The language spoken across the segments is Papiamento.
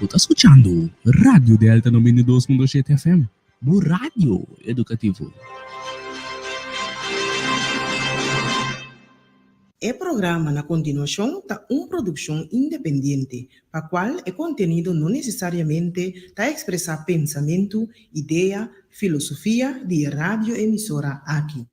ta skuchando Radio Delta 92.7 FM, bo radio edukativo. E programa na kontinuashon ta un produkshon independiente, pa kual e kontenido no nesesariamente ta ekspresá pensamentu, idea, filosofia di e radioemisora aki.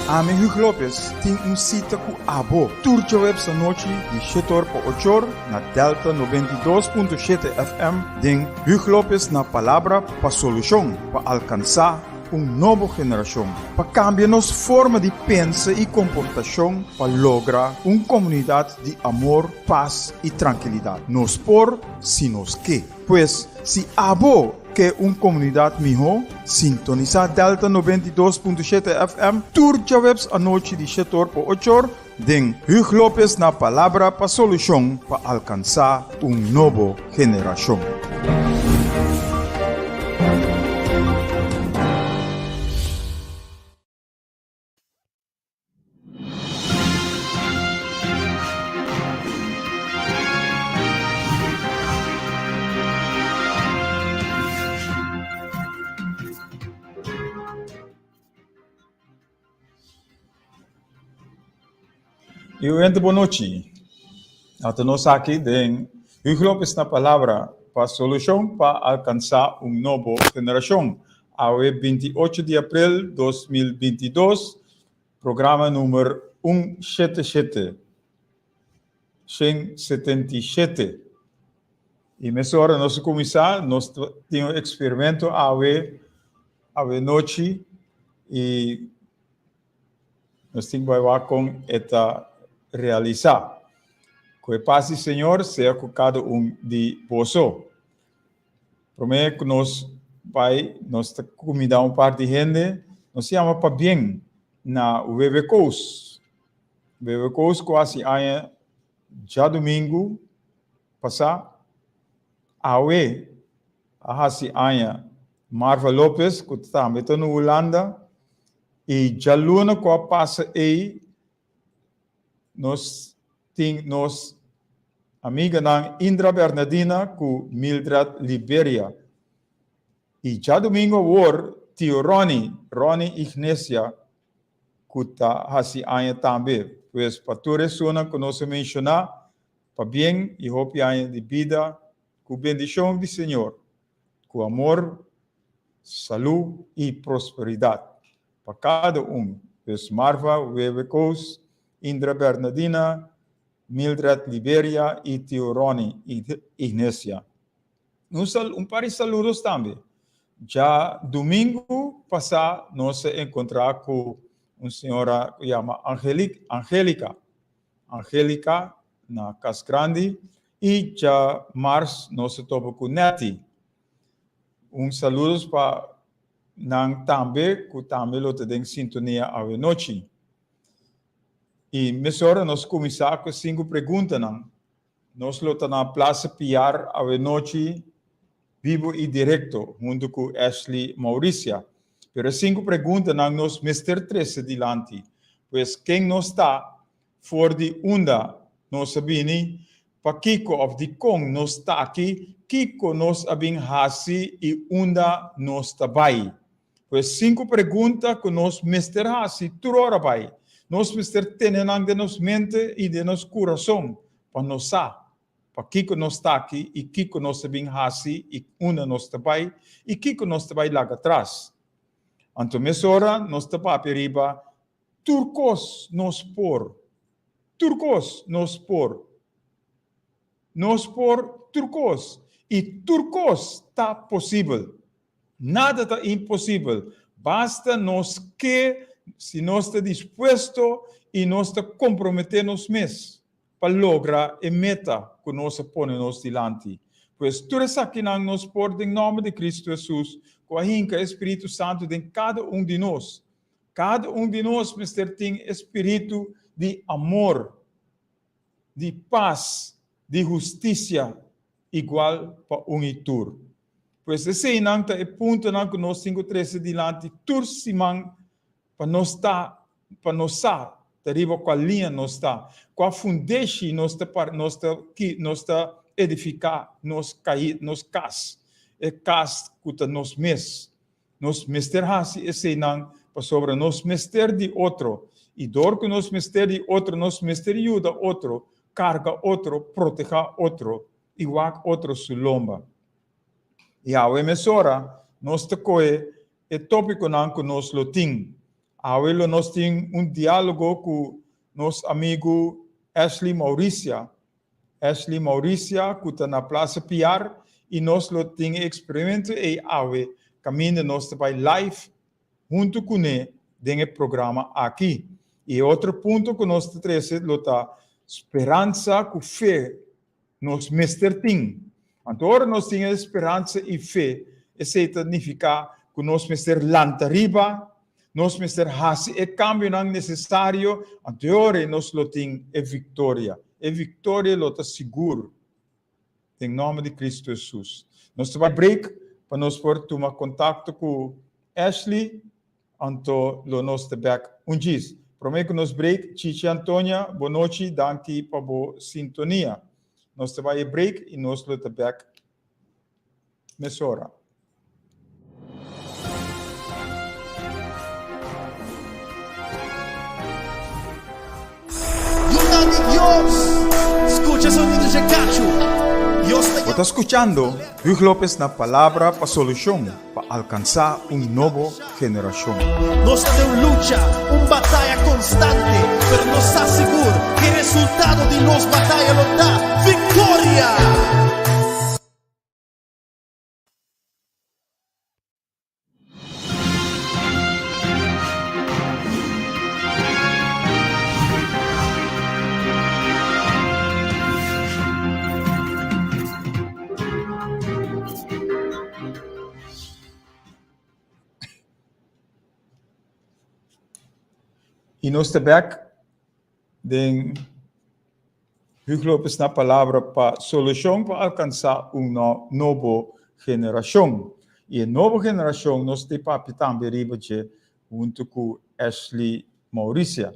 Ami Hugo Lopez tin un sita ku abo tur djaweps anochi di shete or pa ocho or na Delta 92.7 FM den Hugo Lopez na Palabra pa Solushon pa alkansá un nobo generashon pa kambia nos forma di pensa i komportashon pa logra un komunidat di amor, pas i trankilidat. Nos por si nos ke. Pues, si abo ke un komunidat mihó, sintonisá Delta 92.7 FM tur djaweps anochi di shete or pa ocho or den Huug Lopez na Palabra pa Solushon pa alkansá un nobo generashon. I oyente bon nochi. Ata nos aki den Hugo Lopez na Palabra pa Solucion pa alcansa un nobo generacion. Awe 28 di april 2022, programa numer 177. 177. I mesora nos a kuminsá, nos tin un eksperimento awe, awe nochi, i nos tin bai wak kon e ta realisá. Ku e pas di Señor sea ku kada un di boso. Promé ku nos bai, nos ta kumindá un par di hende, nos yama pabien na Webe Koos. Webe Koos ku hasi aña djadumingu pasá, awe a hasi aña Marva Lopez ku tambe ta na Hulanda i djaluna ku a pasa ei nos tin nos amiganan Indra Bernadina ku Mildred Liberia. I djadumingu awor tio Ronnie, Ronnie Ignesia ku ta hasi aña tambe. Pues pa tur esunnan ku nos a menshoná, pabien i hopi aña di bida ku bendishon di Señor, ku amor, salú i prosperidat pa kada un. Pues Marva Wewe Koos, Indra Bernadina, Mildred Liberia i tio Ronnie Ignesia. Un sal un par di saludos tambe. Dja domingo pasá nos a enkontrá ku un señora ku yama Angelique Angelica. Angelica na Cas Grandi i dja mars nos a topa ku Netty. Un saludos pa nan tambe ku tambe lo ta den sintonia awe nochi. I mesora nos kuminsá ku e sinku preguntanan. Nos lo ta na Plaza Piar awe nochi bibo i direkto huntu ku Ashley Mauricia. Pero e sinku preguntanan nos mester trese dilanti, pues ken nos ta, for di unda nos a bini, pakiko òf dikon nos ta aki, kiko nos a bin hasi i unda nos ta bai. Pues sinku pregunta ku nos mester hasi tur ora bai. Nos mester tene nan den nos mente i den nos kurason pa nos sa pakiko nos ta aki i kiko nos ta bin hasi i unda nos ta bai i kiko nos ta bai laga atras. Anto mesora nos ta papia riba tur kos nos por. Tur kos nos por. Nos por tur kos i tur kos ta posibel. Nada ta imposibel, basta nos ke, si nos ta dispuesto i nos ta komprometé nos mes pa logra e meta ku nos a pone nos dilanti. Pues tur esakinan nos por den nòmber di Kristu Hesus ku a hinka e Spiritu Santu den kada un di nos. Kada un di nos mester tin e spiritu di amor, di pas, di hustisia igual pa un i tur. Pues eseinan ta e puntonan ku nos tin ku trese dilanti tur siman pa nos ta pa nos sa. Ta riba kua liña nos ta, kua fundeshi nos ta par nos ta ki nos ta edifiká nos kai nos kas, e kas ku ta nos mes. Nos mester hasi eseinan pasobra nos mester di otro, i dor ku nos mester di otro nos mester yuda otro, karga otro, protehá otro i wak otro su lomba. I awe mesora nos ta kohe e tópikonan ku nos lo tin. Awe lo nos tin un diálogo ku nos amigu Ashley Mauricia. Ashley Mauricia ku ta na Plaza Piar i nos lo tin e eksperimento ei awe kaminda nos ta bai live huntu kuné den e programa aki. I e otro punto ku nos ta trese lo ta speransa ku fe Nos mester tin. Anto ora nos tin e speransa i fe, esei ta nifiká ku nos mester lanta riba, nos mester hasi e kambionan nesesario, anto e ora ei nos lo tin e viktoria. E viktoria lo ta sigur den nòmber di Kristu Hesus. Nos ta bai break pa nos por tuma kontakto ku Ashley. Anto lo nos ta bek un djis. Prome ku nos break, Chichi Antonia, bo nochi, danki pa bo sintonia. Nos ta bai e break i nos lo ta bek mesora. Bo ta skuchando Hugh Lopez na Palabra pa Solushon pa alkansá un nobo generashon. Nos ta den un lucha, un bataya konstante, pero nos sa sigur ku e resultado di nos bataya lo ta viktoria! I nos ta bek den Hugo Lopez na palabra pa solushon pa alkansá un nobo generashon. I e nobo generashon nos ta papia tambe riba dje huntu ku Ashley Mauricia.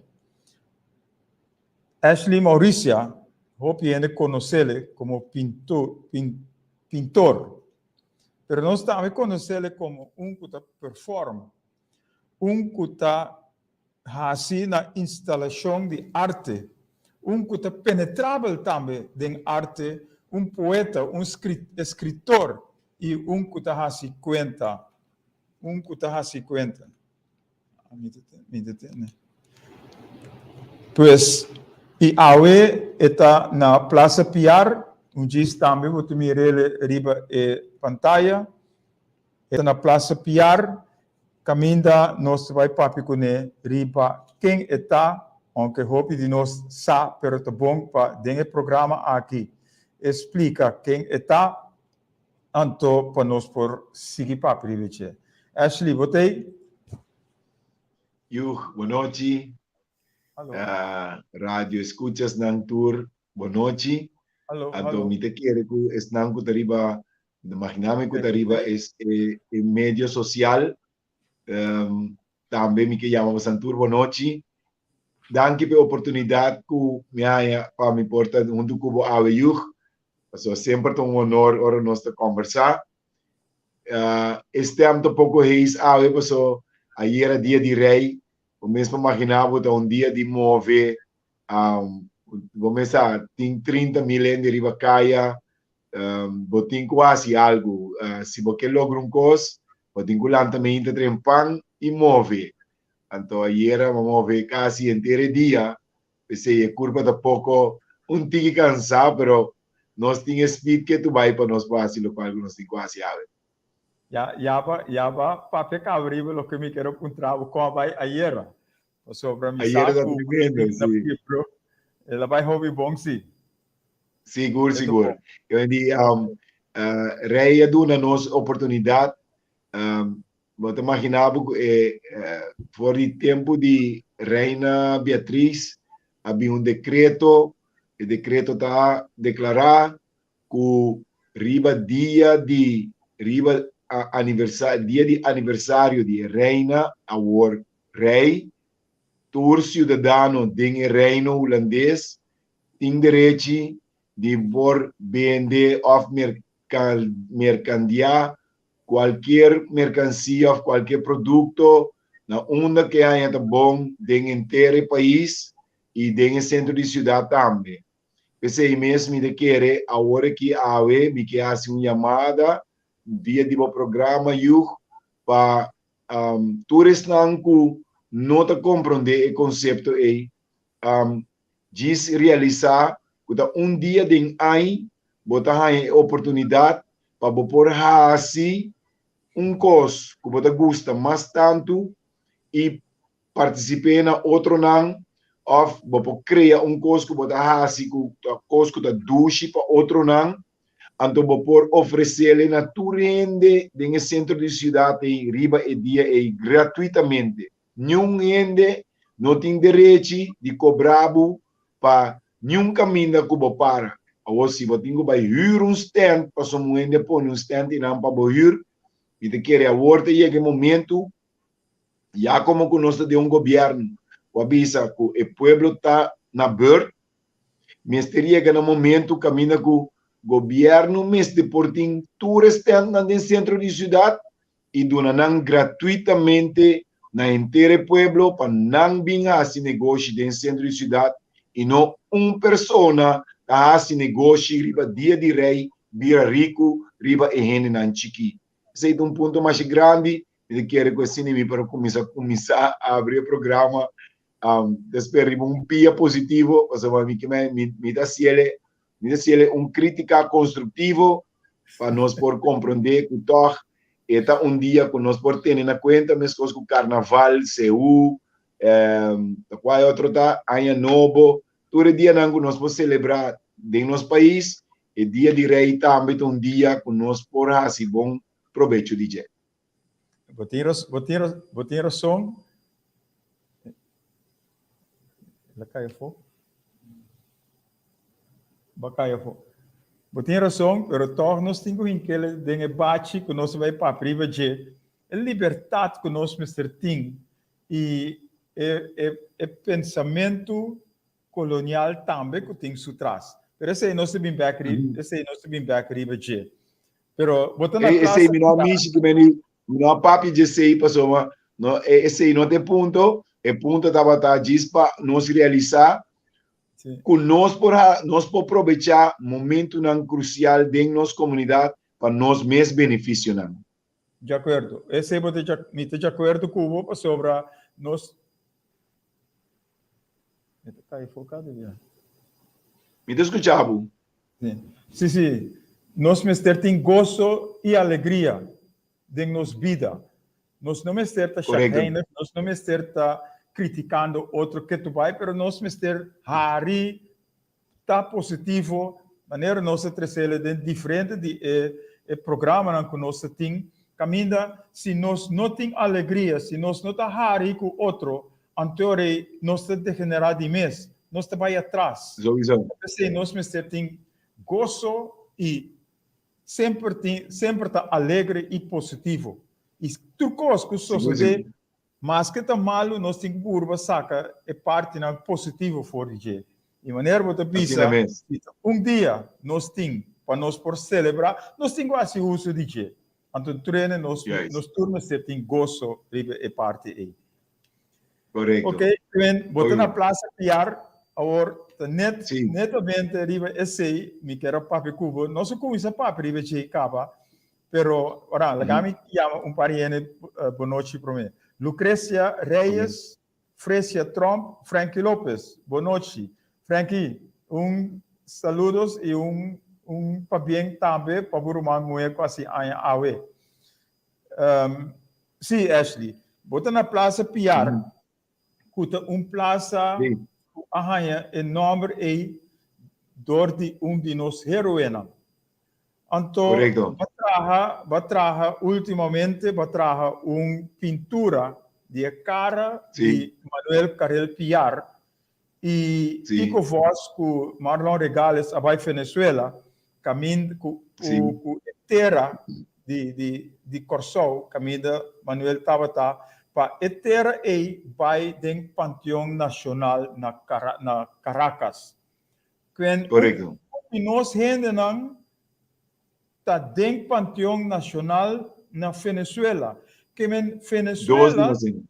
Ashley Mauricia, hopi hende konosele komo pintor, pero nos tambe konosele komo un ku ta perform, un ku ta hasi na instalashon di arte, un ku ta penetrabel tambe den arte, un poeta, un eskritor i un ku ta hasi kuenta, un ku ta hasi kuenta. Pues, i awe e ta na Plaza Piar, un djis tambe bo ta mir'el riba e pantaya. E ta na Plaza Piar, kaminda nos ta bai papia kuné riba ken e ta, ounke hopi di nos sa, pero ta bon pa den e programa aki e splika ken e ta, anto pa nos por sigui papia riba dje. Ashley, bo ta ei? Yuh, bonochi. Hallo. Radio escuchasnan tur, bonochi. Hallo, Anto hallo. mi ta kere ku esnan ku ta riba Mi ta imaginá mi ku ta riba es e e medio sosial. Tambe mi ke yama bosan tur bonochi. Danki pa e oportunidat ku mi haña pa mi por ta huntu ku bo awe Yug. Pasobra semper ta un honor ora nos ta kòmbersá. E stèm ta poko heis awe pasobra ayera dia di rei. Bo mes por imaginá bo ta un dia di move. Bo mes sa tin 30,000 hende riba kaya. Bo tin ku hasi algu. Si bo ke logra un kos, bo tin ku lanta meinta tren pan i move. Anto ayera bo move kasi henter e dia, p'esei e kurpa ta poko un tiki kansá, pero nos tin e speed ke tu bai pa nos por hasi lokual ku nos tin ku hasi awe. Ya, ya ba, ya ba papia kaba riba loke mi kere puntra bo kon a bai ayera. Pasobra mi sa Ayera ta ku tremendo, na si. Pipro el a bai hopi bon si. Sigur, E ta sigur. bon. Yo di, Rey a duna nos oportunidad. Bo ta imagina bo ku e for di tempu di Reina Beatriz a bin un dekreto. E dekreto ta deklará ku riba dia di riba aniversa dia di aniversario di e reina awor rey. Tur siudadano den e Reino Hulandes tin derechi di por bende òf merkandiá kualkier merkansia òf kualkier produkto na unda ku e haña ta bon den henter e pais i den e sentro di siudat tambe. P'esei mes mi ta kere awor aki awe mi ke hasi un yamada via di bo programa Yug pa tur esnan ku no ta komprondé e konsepto ei djis realisá ku ta un dia den añ bo ta haña e oportunidat pa bo por hasi un kos ku bo ta gusta mas tantu i partisip'é na otronan òf bo por krea un kos ku bo ta hasi ku ta kos ku ta dushi pa otronan, anto bo por ofresele na tur hende den e sentro di siudat ei riba e dia ei gratuitamente. Niun hende no tin derechi di kobra bo pa niun kaminda ku bo para. Awor si bo tin ku bai hür un stènt pasobra un hende a pone un stènt einan pa bo hür, mi ta kere awor ta yega e momentu Ya como cu nos ta den un gobierno cu a bisa cu e pueblo ta na beurt, mester yega na momento caminda cu gobierno mester por tin tur e standnan den centro di ciudad y duna nan gratuitamente na henter e pueblo pa nan bin haci negoshi den centro di ciudad y no un persona ta haci negoshi riba dia di rey bira rico riba e hendenan chiki. Esey ta un punto masha grandi. Mi ta kere ku asina mi por a kuminsá kuminsá abri e programa. Um, ta spera riba un pia positivo, pasobra mi ke mi, mi ta hasiele, mi ta hasiele un krítika konstruktivo pa nos por komprondé ku tòg e ta un dia ku nos por tene na kuenta, meskos ku karnaval, seú, ta kua e otro ta, aña nobo, tur e dianan ku nos por selebrá den nos pais, e dia di rei tambe ta un dia ku nos por hasi bon probecho di dje. Bo tin, bo tin, bo tin rason. La kai afó. Ba kai afó. Bo tin rason, pero tòg nos tin ku hinkele den e bachi ku nos bai papia riba dje. E libertat ku nos mester tin i e, e, e pensamentu kolonial tambe ku tin su tras. Pero esei nos ta bin bèk riba, esei nos ta bin bèk riba dje. Pero bo ta na Ey, plaza esei mi no a Piar. mishi ku meni, mi no a papia dje esei pasobra no, e esei no ta e punto. E punto tabata djis pa nos realisá Sí. ku nos por ha, nos por probechá momentunan krusial den nos komunidat pa nos mes benefisionan. Di akuerdo. Esei bo ta dja, mi ta di akuerdo ku bo pasobra nos Mi ta kai afó kada dia. Mi ta skucha bo. Sí, sí, sí. Nos mester tin goso i alegria den nos bida. Nos no mester ta Correcto. chagrijnig, nos no mester ta criticando otro ke tu bai, pero nos mester hari, ta positivo, manera nos a tresele den diferente di e e programanan ku nos ta tin, kaminda si nos no tin alegria, si nos no ta hari ku otro, anto rei nos ta degenerá di mes, nos ta bai atras. Sowieso. P'esei nos mester tin goso i semper tin semper ta alegre i positivo. I tur kos ku Sigur, sosodé sigur. Maske ta malu, nos tin ku purba saka e partinan positivo for di dje. I manera bo ta Asina bisa, mes. si ta un dia nos tin pa nos por selebrá, nos tin ku hasi uso di dje. Anto trene nos, Juist. nos tur mester tin goso riba e parti ei. Korekto. Ok, Gwen, bo ta na Oye. Plaza Piar awor, ta net, Sí. netamente riba esei mi kier a papia ku bo. Nos a kuminsá papia riba dje kaba, Pero, ora, laga mi yama un par hende bonochi promé. Lucrecia Reyes, Fresia Tromp, Frankie Lopez, bonochi. Frankie, un saludos i un un pabien tambe pa bo ruman muhé ku hasi aña awe. Um, sí, Ashley, bo ta na Plaza Piar, ku ta un plaza ku a haña e nòmber ei dor di un di nos héroenan. Anto bo traha, bo traha últimamente bo traha un pintura di e kara di Manuel Carrel Piar i Kiko Vos ku Marlon Regales a bai Venezuela kaminda ku ku e tera di di di Kòrsou kaminda Manuel tabata. pa e tera ei bai den Panteon Nashonal na na Caracas. Kuen Korekto. Un di nos hendenan ta den Panteon Nashonal na Venezuela. Ke men Dos di Venezuela nos hende.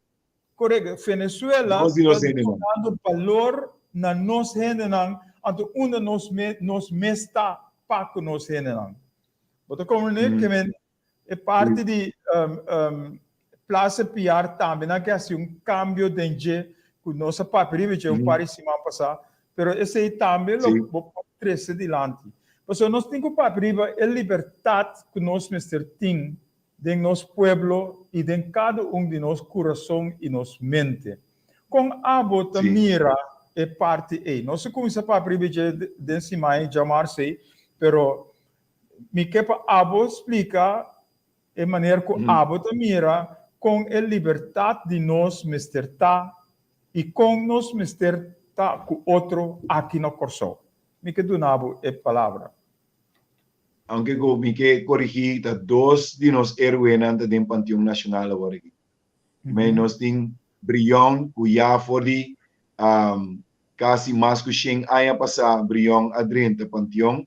Korekto. Venezuela Dos di nos ta hendenan. dunando balor na nos hendenan, anto unda nos me nos mes ta pa ku nos hendenan. Bo ta komprendé? Ke men E parti di Plaza Piar tambe nan ke hasi un kambio den dje ku nos a papia riba dje un par di siman pasá, pero esei tambe lo bo por trese dilanti. Pasobra nos tin ku papia riba e libertat ku nos mester tin den nos pueblo i den kada un di nos kurason i nos mente. Kon abo ta mira e parti ei? Nos a kuminsá papia riba dje den siman ei djamarsa ei, pero Mi ke pa abo splika e manera ku abo ta mira kon e libertat di nos mester ta i kon nos mester ta ku otro aki na Kòrsou. Mi ke duna bo e palabra. Aunke ku mi ke korigí, ta dos di nos héroenan ta den Panteon Nashonal awor aki. Mei nos tin Brion ku ya for di kasi mas ku shen aña pasá Brion a drenta Panteon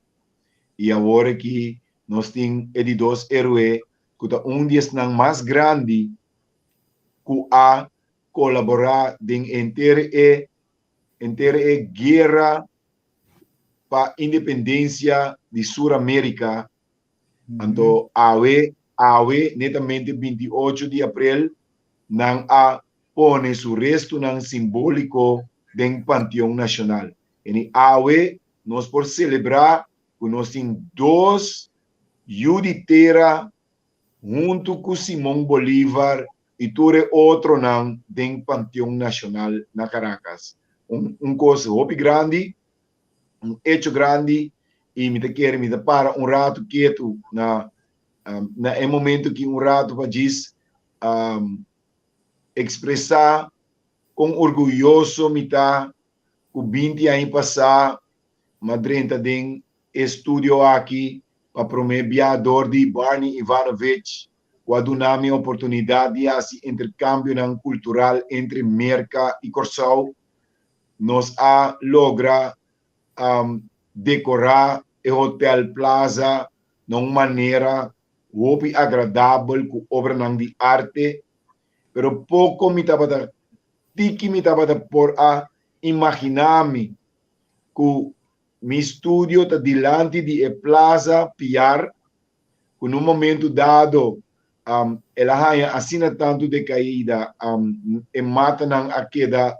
i awor aki nos tin e di dos héroe ku ta un di esnan mas grandi ku a kolaborá den henter e henter e guera pa independensia di Sur Amerika. Anto awe, awe, netamente 28 di aprel, nan a pone su restunan simbóliko den Panteon Nashonal. Eni awe nos por selebrá ku nos tin dos yu di tera huntu ku Simon Bolívar i tur e otronan den Panteon Nashonal na Caracas. Un un kos hopi grandi un hecho grandi y mi ta kere mi ta para un rato ketu na na e momento ki un rato pa djis expresa con orguyoso mi ta cu binti aña pasa m'a drenta den e studio aki pa prome bia dor di Barney Ivanovich cu a duna mi oportunidad di haci intercambionan cultural entre Merca y Corsou. Nos a logra decorá e Hotel Plaza na un manera hopi agradabel cu obranan di arte, pero poco mi tabata tiki mi tabata por a imaginá mi cu mi studio ta dilanti di e Plaza Piar ku na un momentu dado el a haña asina tantu dekaida, e matanan a keda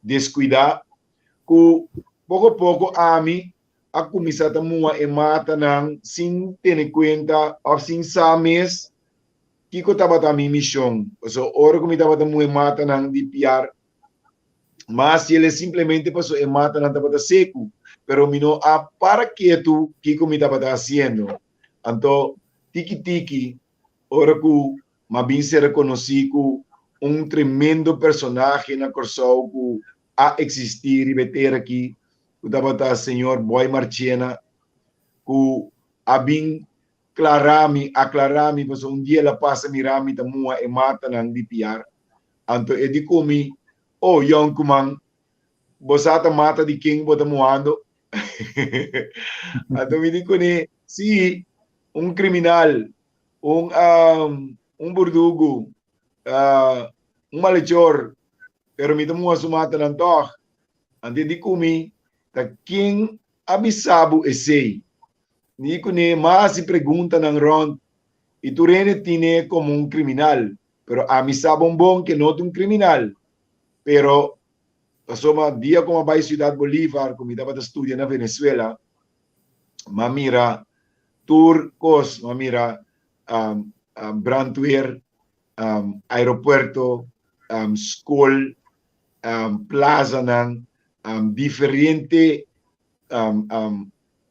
deskuidá, ku poko poko ami a kuminsá ta muha e matanan sin tene kuenta òf sin sa mes kiko tabata mi mishon. Pasobra ora ku mi tabata muha e matanan di piar, Mas si el e simplemente paso e matanan tabata seku, pero mi no a para ketu kiko mi tabata hasiendo. Anto, tiki tiki, ora ku m'a bin sera konosí ku un tremendo personahe na Kòrsou ku a eksistí riba e tera aki, ku tabata señor Boy Marchena, ku a bin klará mi, aklará mi, pasobra un dia el a pasa mira mi ta muha e matanan di piar. Anto e di ku mi, Oh, yònkuman, bo sa ta mata di ken bo ta muhando? Anto mi di kuné, Sí, un kriminal, un, un burdugu, un malechor, pero mi ta muha su matanan tòg. Anto e di ku mi, Ta ken a bisa bo esei? Mi di kuné, M'a hasi preguntanan rònt i tur hende tine komo un kriminal. Pero ami sa bon bon ke no ta un kriminal. Pero pasobra dia ku m'a bai Ciudad Bolívar ku mi tabata studia na Venezuela, m'a mira tur kos, m'a mira brandweer, aeropuerto, skol, plazanan, diferente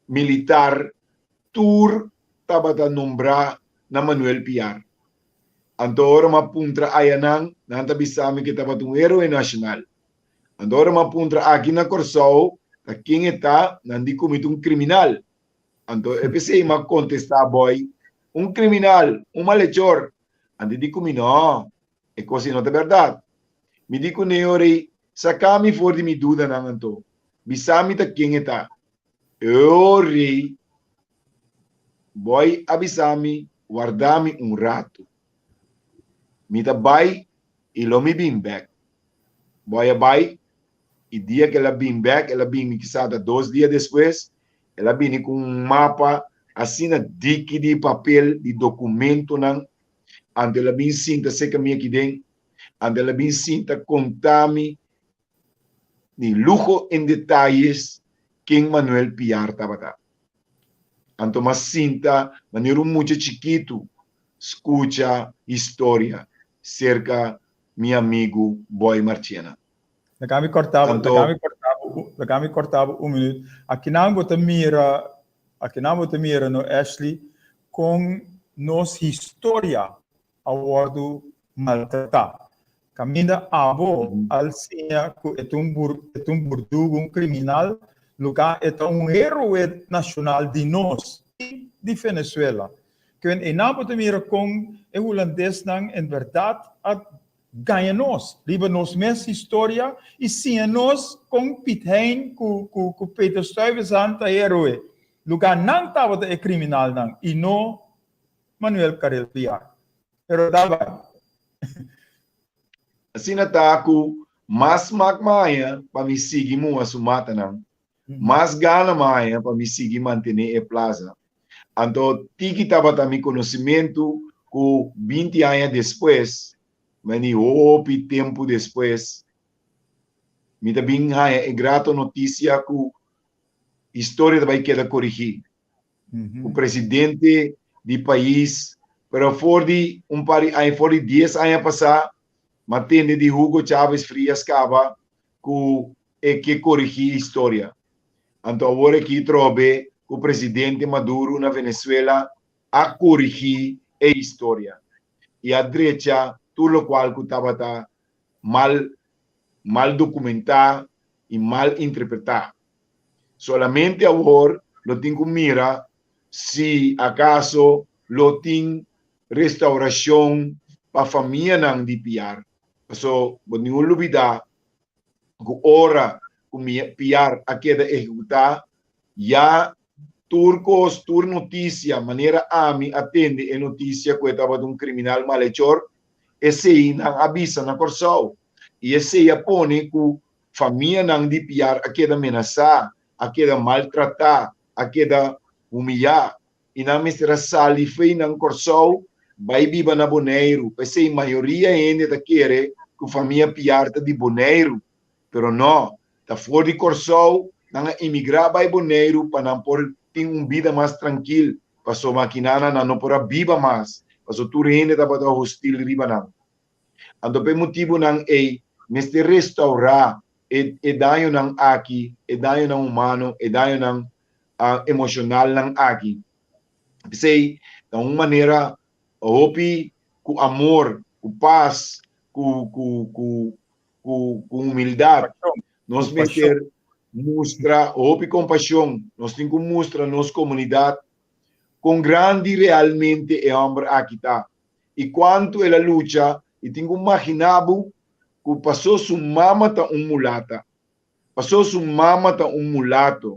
militar, tur tabata nombrá na Manuel Piar. Anto ora m'a puntra ayanan, nan ta bisa mi ke tabata un héroe nashonal. Anto ora m'a puntra aki na Kòrsou ta ken e ta, nan di ku mi ta un kriminal. Anto e p'esei m'a kontestá Boy, Un kriminal, un malechor. Anto e di ku mi, No, e E kos ei no ta bèrdat. Mi di ku Neo rei, Saka mi for di mi dudanan anto. Bisa mi ta ken e ta. E rei, Bòi a bisa mi, Warda mi un ratu. Mi ta bai i lo mi bin bèk. Bòi a bai i dia ku el a bin bèk, el a bini kisas ta dos dia despues, el a bini ku un mapa asina diki di papel, di dokumentonan. Anto el a bin sinta serka mi aki den, anto el a bin sinta konta mi di luho en detayes ken Manuel Piar tabata. Anto m'a sinta manera un mucha chikitu skucha historia serka mi amigu Boy Marchena. Laga mi korta bo, Anto. laga mi korta bo, laga mi korta bo un minuut. Akinan bo ta mira, akinan bo ta mira no Ashley, kon nos historia a wòrdu maltratá. Kaminda abo al siña ku e ta un bur, e ta un burdugu, un kriminal, lugá e ta un héroe nashonal di nos i di Venezuela. Kuen einan bo ta mira kon e hulandesnan en bèrdat a gaña nos riba nos mes historia i siña nos kon Piet Hein ku ku ku Peter Stuyvesant ta héroe, lugá nan tabata e kriminalnan i no Manuel Carel Piar. Pero dal bai. Asina ta ku mas smak maña pa mi sigui muha su matanan, mas gana maña pa mi sigui mantené e plaza. Anto tiki tabata mi konosimentu ku 20 aña despues, meni hopi tempu despues, mi ta bin haña e grato notisia ku historia ta bai keda korigí. Ku presidente di pais, pero for di un par di aña, for di dies aña pasá, m'a tende di Hugo Chávez Frías kaba ku e ke korigí historia. Anto awor aki trobe ku presidente Maduro na Venezuela a korigí e historia i a drecha tur lokual ku tabata mal mal dokumentá i mal interpretá. Solamente awor lo tin ku mira si akaso lo tin restaurashon pa famianan di Piar. Paso bo tin ku lubidá ku ora ku Piar a keda ehekutá ya tur kos, tur notisia, manera ami a tende e notisia ku e tabata un kriminal malechor, esei nan a bisa na Kòrsou. I esei a pone ku Famianan di Piar a keda menasá, a keda maltratá, a keda humiyá i nan mester a sali fei nan Kòrsou bai biba na Boneiru. P'esei mayoria hende ta kere ku famia Piar ta di Boneiru, pero nò, ta for di Kòrsou nan a imigrá bai Boneiru pa nan por tin un bida mas trankil, pasobra makinana nan no por a biba mas, pasobra tur hende tabata hostil riba nan. Anto pa e motibunan ei mester restaurá e e dañonan aki, e dañonan humano, e dañonan emoshonalnan aki. P'esei ta un manera hopi ku amor, ku pas, ku ku ku ku ku humildat nos mester mustra hopi kompashon, nos tin ku mustra nos komunidat kon grandi realmente e hòmber aki ta. I kuantu el a lucha i tin ku maginá bo ku pasó su mama ta un mulata, pasó su mama ta un mulato,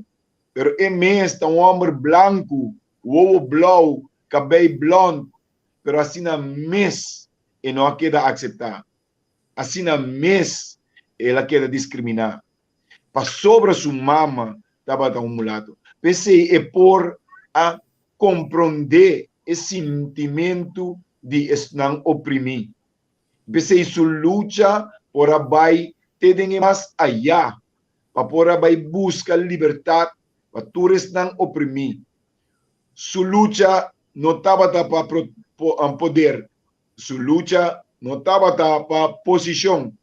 pero e mes ta un hòmber blanku, wowo blou, kabei blònd, pero asina mes e no a keda akseptá, asina mes el a keda diskriminá, pasobra su mama tabata un mulato. P'esei e por a komprondé e sintimentu di esnan oprimí. P'esei su lucha por a bai te den e mas ayá, pa por a bai buska libertat pa tur esnan oprimí. Su lucha no tabata pa poder, su lucha no tabata pa posishon,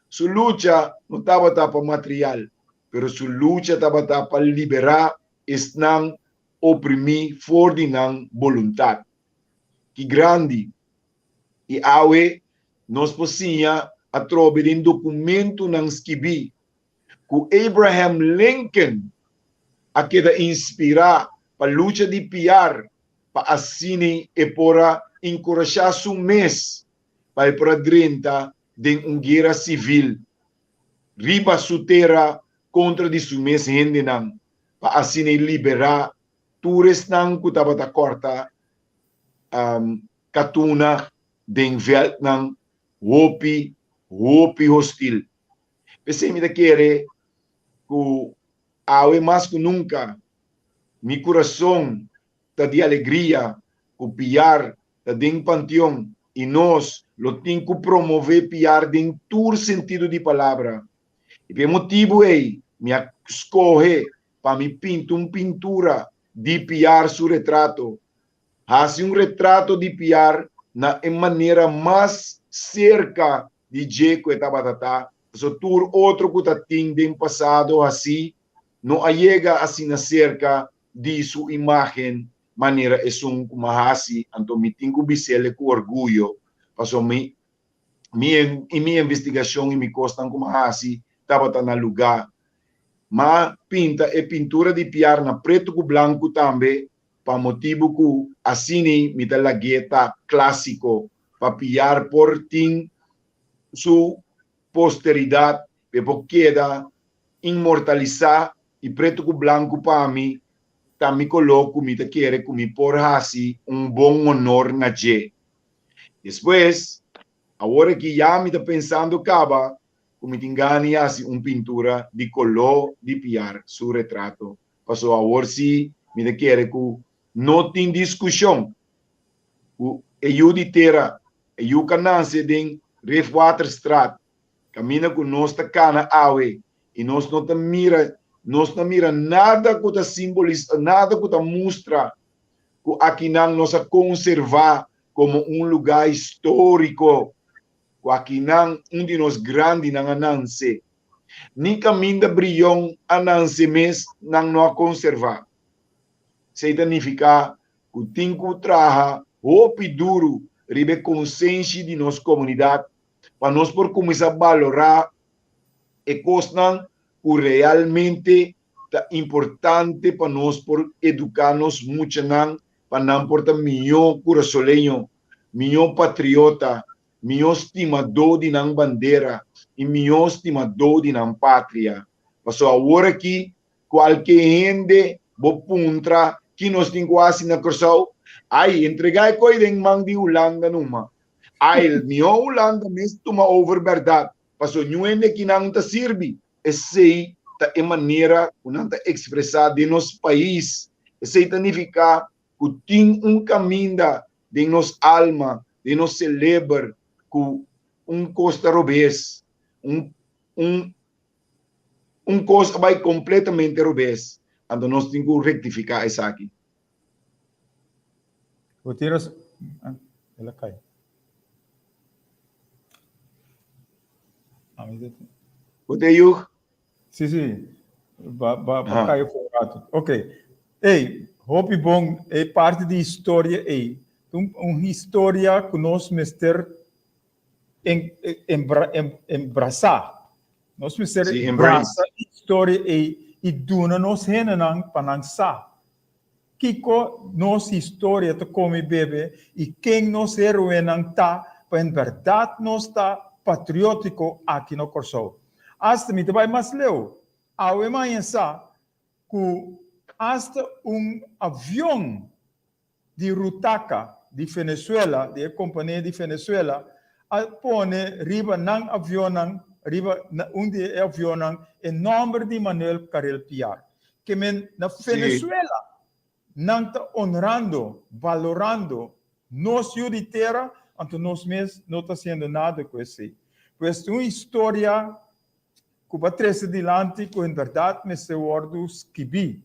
su lucha no tabata pa material, pero su lucha tabata pa liberá esnan oprimí for di nan boluntat. Ki grandi! I awe nos por siña atrobe den dokumentunan skibí ku Abraham Lincoln a keda inspirá pa lucha di piar pa asina e por a enkurashá su mes. pa e por a drenta den un guera sivil riba su tera kontra di su mes hendenan pa asina e liberá tur esnan ku tabata kòrta katuna den vèltnan hopi, hopi hostil. P'esei mi ta kere ku awe mas ku nunka mi kurason ta di alegria ku Piar ta den Panteon i nos lo tin ku promové Piar den tur sentido di palabra. I pa e motibu ei mi a skohe pa mi pinta un pintura di Piar su retrato. Hasi un retrato di Piar na e manera mas serka di dje ku e tabata ta, pasobra tur otro ku ta tin den pasado hasí no a yega asina serka di su imágen manera esun ku m'a hasi, anto mi tin ku bis'el ku orguyo, pasobra mi mi i mi investigashon i mi kosnan ku m'a hasi tabata na lugá. M'a pinta e pintura di Piar na pretu ku blanku tambe pa motibu ku asini mi ta lag'é ta klásiko pa Piar por tin su posteridat, p'e por keda inmortalisá i pretu ku blanku pa mi ta mi koló ku mi ta kere ku mi por hasi un bon honor na dje. Despues, awor aki ya mi ta pensando kaba ku mi tin gana di hasi un pintura di koló di Piar su retrato, pasobra awor sí mi ta kere ku no tin diskushon ku e yu di tera, e yu ku a nase den Rifwaterstraat, Kaminda ku nos ta kana awe i nos no ta mira, nos no mira nada ku ta simbolisa, nada ku ta mustra ku akinan nos a konservá komo un lugá históriko, ku akinan un di nos grandinan a nanse. Ni kaminda Brion a nanse mes nan no a konservá. Esei ta nifiká ku tin ku traha hopi duru riba e konsenshi di nos komunidat pa nos por kuminsá balorá e kosnan ku realmente ta importante pa nos por eduká nos muchanan pa nan por ta mihó kurasoleño, mihó patriota, mihó stimadó di nan bandera i mihó stimadó di nan patria. Pasobra awor aki Kualke hende bo puntra ki nos tin ku hasi na Kòrsou, ai, entregá e koi den man di Hulanda numa. Ai, mihó Hulanda mes tuma over bèrdat, pasobra niun hende kinan ta sirbi. Esei ta e manera ku nan ta ekspresá den nos pais. Esei ta nifiká ku tin un kaminda den nos alma, den nos seleber ku un kos ta robes, un un Un kos a bai kompletamente robes, anto nos tin ku rektifiká esaki. Bo tin ras-, ah, el a kai. Ah, mi ta- Bo te yug? Sí, sí. Ba, ba, ba Aha. kai por un rato. Ok. Ey, hopi bon, e parti di historia ey. Un, un historia ku nos mester embrasá. Nos mester Sí, embrace. brasa e historia ei i duna nos hendenan pa nan sa kiko nos historia ta kome i bebe i ken nos heroenan ta pa en bèrdat nos ta patriótiko aki na Kòrsou. Asta mi ta bai mas leu, awe maña sa ku asta un avion di Rutaca di Venezuela, di e kompania di Venezuela, a pone riba nan avionnan, riba un di e avionnan, e nòmber di Manuel Carel Piar. Ke men na Venezuela nan ta honrando, balorando nos yu di tera, anto nos mes no ta hasiendo nada ku esei. Pues ta un historia ku bo a trese dilanti ku en bèrdat mester wòrdu skibí.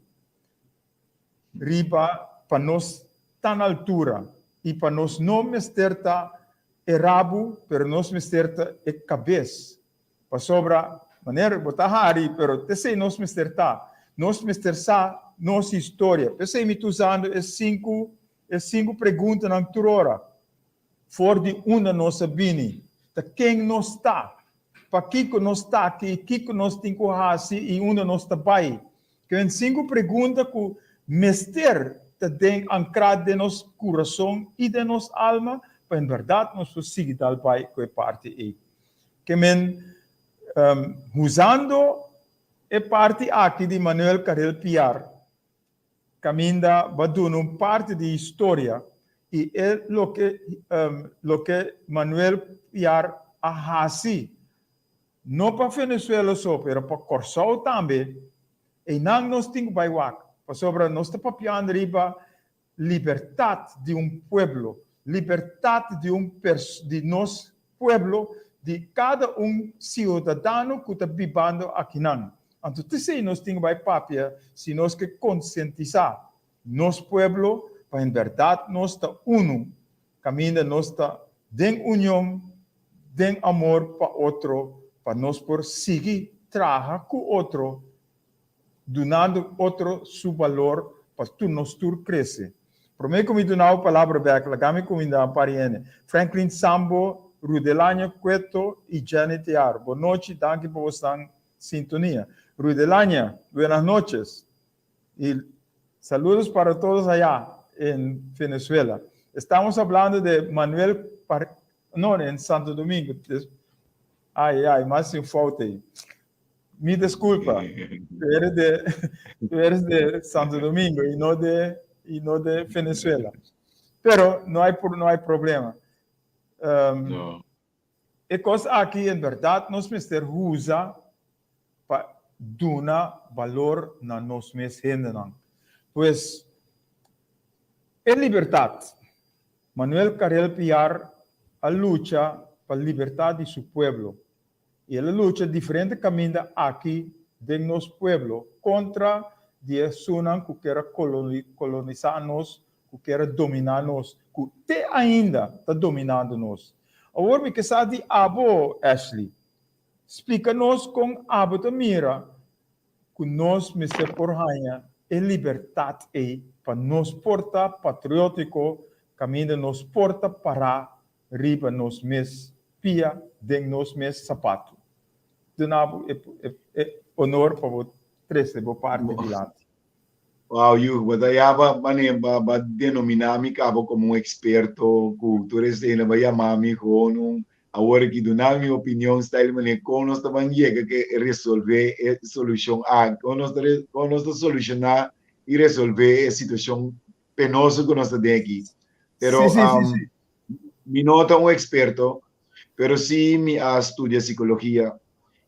Riba pa nos ta na altura i pa nos no mester ta e rabu pero nos mester ta e kabes pasobra manera bo ta hari pero t'esei nos mester ta nos mester sa nos historia p'esei mi ta usando e sinku e sinku preguntanan tur ora. For di unda nos a bini? Ta ken nos ta? Pakiko nos ta aki? Kiko nos tin ku hasi i unda nos ta bai? Kuen sinku pregunta ku mester ta den ankrá den nos kurason i den nos alma. pa en bèrdat nos por sigui dal bai ku e parti ei. Ke men, usando e parti aki di Manuel Carril Piar, kaminda bo a duna un parti di historia i e loke loke Manuel Piar a hasi no pa Venezuela so pero pa Kòrsou tambe, einan nos tin ku bai wak pasobra nos ta papiando riba libertat di un pueblo, libertat di un di nos pueblo, di kada un siudadano ku ta bibando akinan. Anto t'esei nos tin ku bai papia si nos ke konsientisá nos pueblo pa en bèrdat nos ta unu, kaminda nos ta den union, den amor pa otro, pa nos por sigui traha ku otro dunando otro su balor pa tur nos tur crece. Prome cu mi duna bo palabra bek, laga mi cuminda un par hende. Franklin Sambo, Rudelania Cueto y Jenny Tiar. Bo nochi, danki pa bosnan sintonia. Rudelania, buenas noches y saludos para todos allá en Venezuela. Estamos hablando de Manuel Par no, en Santo Domingo. Ay, ay, mas sin fout ey. Mi disculpa, tú eres de, tú eres de Santo Domingo y no de, y no de Venezuela. Pero no hay, no hay problema. Um, no. E cos aki en verdad nos mester usa pa duna valor na nos mes hendenan. Pues, e libertad. Manuel Carrel Piar a lucha pa libertad di su pueblo. I el a lucha diferente kaminda aki den nos pueblo kontra di esunnan ku ker a kolonisá nos, ku ker a dominá nos, ku te ainda ta dominando nos. Awor mi ke sa di abo, Ashley. Splika nos kon abo ta mira ku nos mester por haña e libertat ei pa nos por ta patriótiko kaminda nos por ta pará riba nos mes pia den nos mes sapatu. Duna bo e honor pa bo trese bo parti dilanti. Wow, Yuh, bo ta ya ba mane ba ba denominá mi kaba komo un eksperto ku tur esei ba yama mi gewoon un awor aki duna mi opinion style mane kon nos ta ban yega ke resolve e solushon aki, kon nos ta kon nos ta solushoná i resolve e situashon penoso ku nos ta den aki. Pero Sí, sí, sí, sí. mi no ta un eksperto, pero sí mi a studia sikologia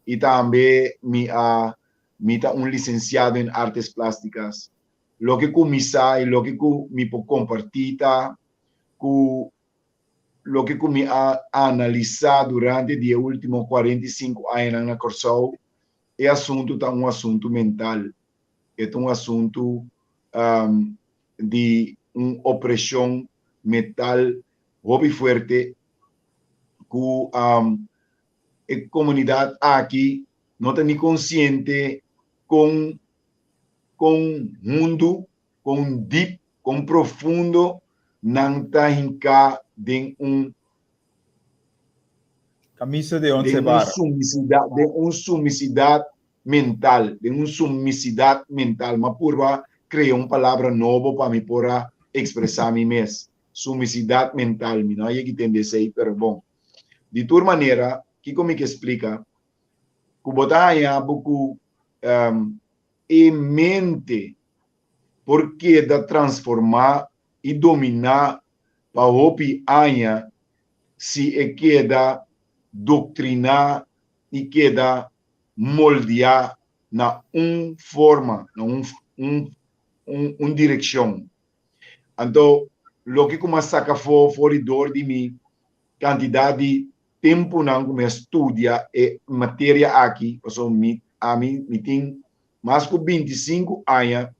i tambe mi a mi ta un lisensiado en artes plásticas. Loke ku mi sa i loke ku mi por kompartí ta ku loke ku mi a analisá durante di e último 45 añanan na Kòrsou, e asuntu ta un asuntu mental. E ta un asuntu di un opreshon metal hopi fuerte ku e komunidat aki no ta ni konsiente kon kon hundu, kon dip, kon profundo nan ta hinká den un Camisa de once varas. Den un sumisidat mental, den un sumisidat mental. M'a purba crea un palabra nobo pa mi por a expresa mi mes. Sumisidat mental, mi no a yega tende esey, pero bon. Di tur manera, kico mi ke splica? Cu bo ta haña bo cu e mente por keda transforma y domina pa hopi aña si e keda doctrina y keda moldeá na un forma, na un un un un direkshon. Anto loke ku mi a saka afó for di dor di mi kantidat di tempunan ku mi a studia e materia aki, pasobra mi ami mi tin mas ku 25 aña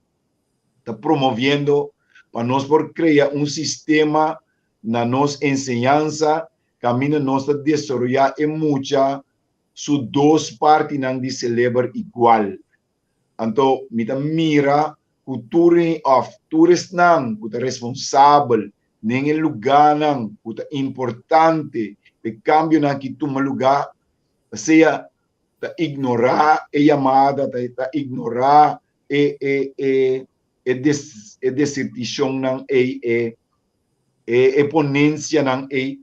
ta promoviendo pa nos por krea un sistema na nos enseñansa kaminda nos ta desaroyá e mucha su dos partinan di seleber igual. Anto mi ta mira ku tur òf tur esnan ku ta responsabel den e lugánan ku ta importante pa e kambionan aki tuma lugá, sea ta ignorá e yamada, ta ignorá e e e e desertishonnan ei, e. E e ponensianan ei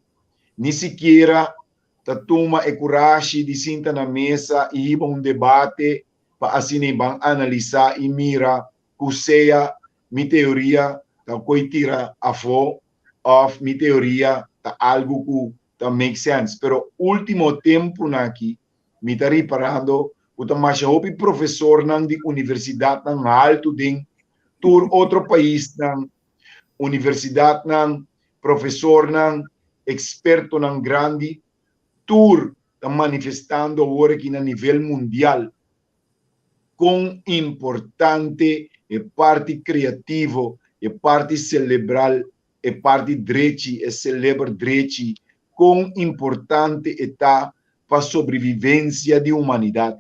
ni sikiera ta tuma e kurashi di sinta na mesa i hiba un debate pa asina i ban analisá i mira ku sea mi teoria ta koi tira afó òf mi teoria ta algu ku ta make sense. Pero último tempunan aki mi ta riparando ku ta masha hopi profesornan di universidatnan haltu den tur otro paisnan, universidatnan, profesornan, ekspertonan grandi, tur ta manifestando awor aki na nivel mundial kon importante e parti kreativo, e parti selebral, e parti drechi, e seleber drechi, kon importante e ta pa sobrevivensia di humanidat.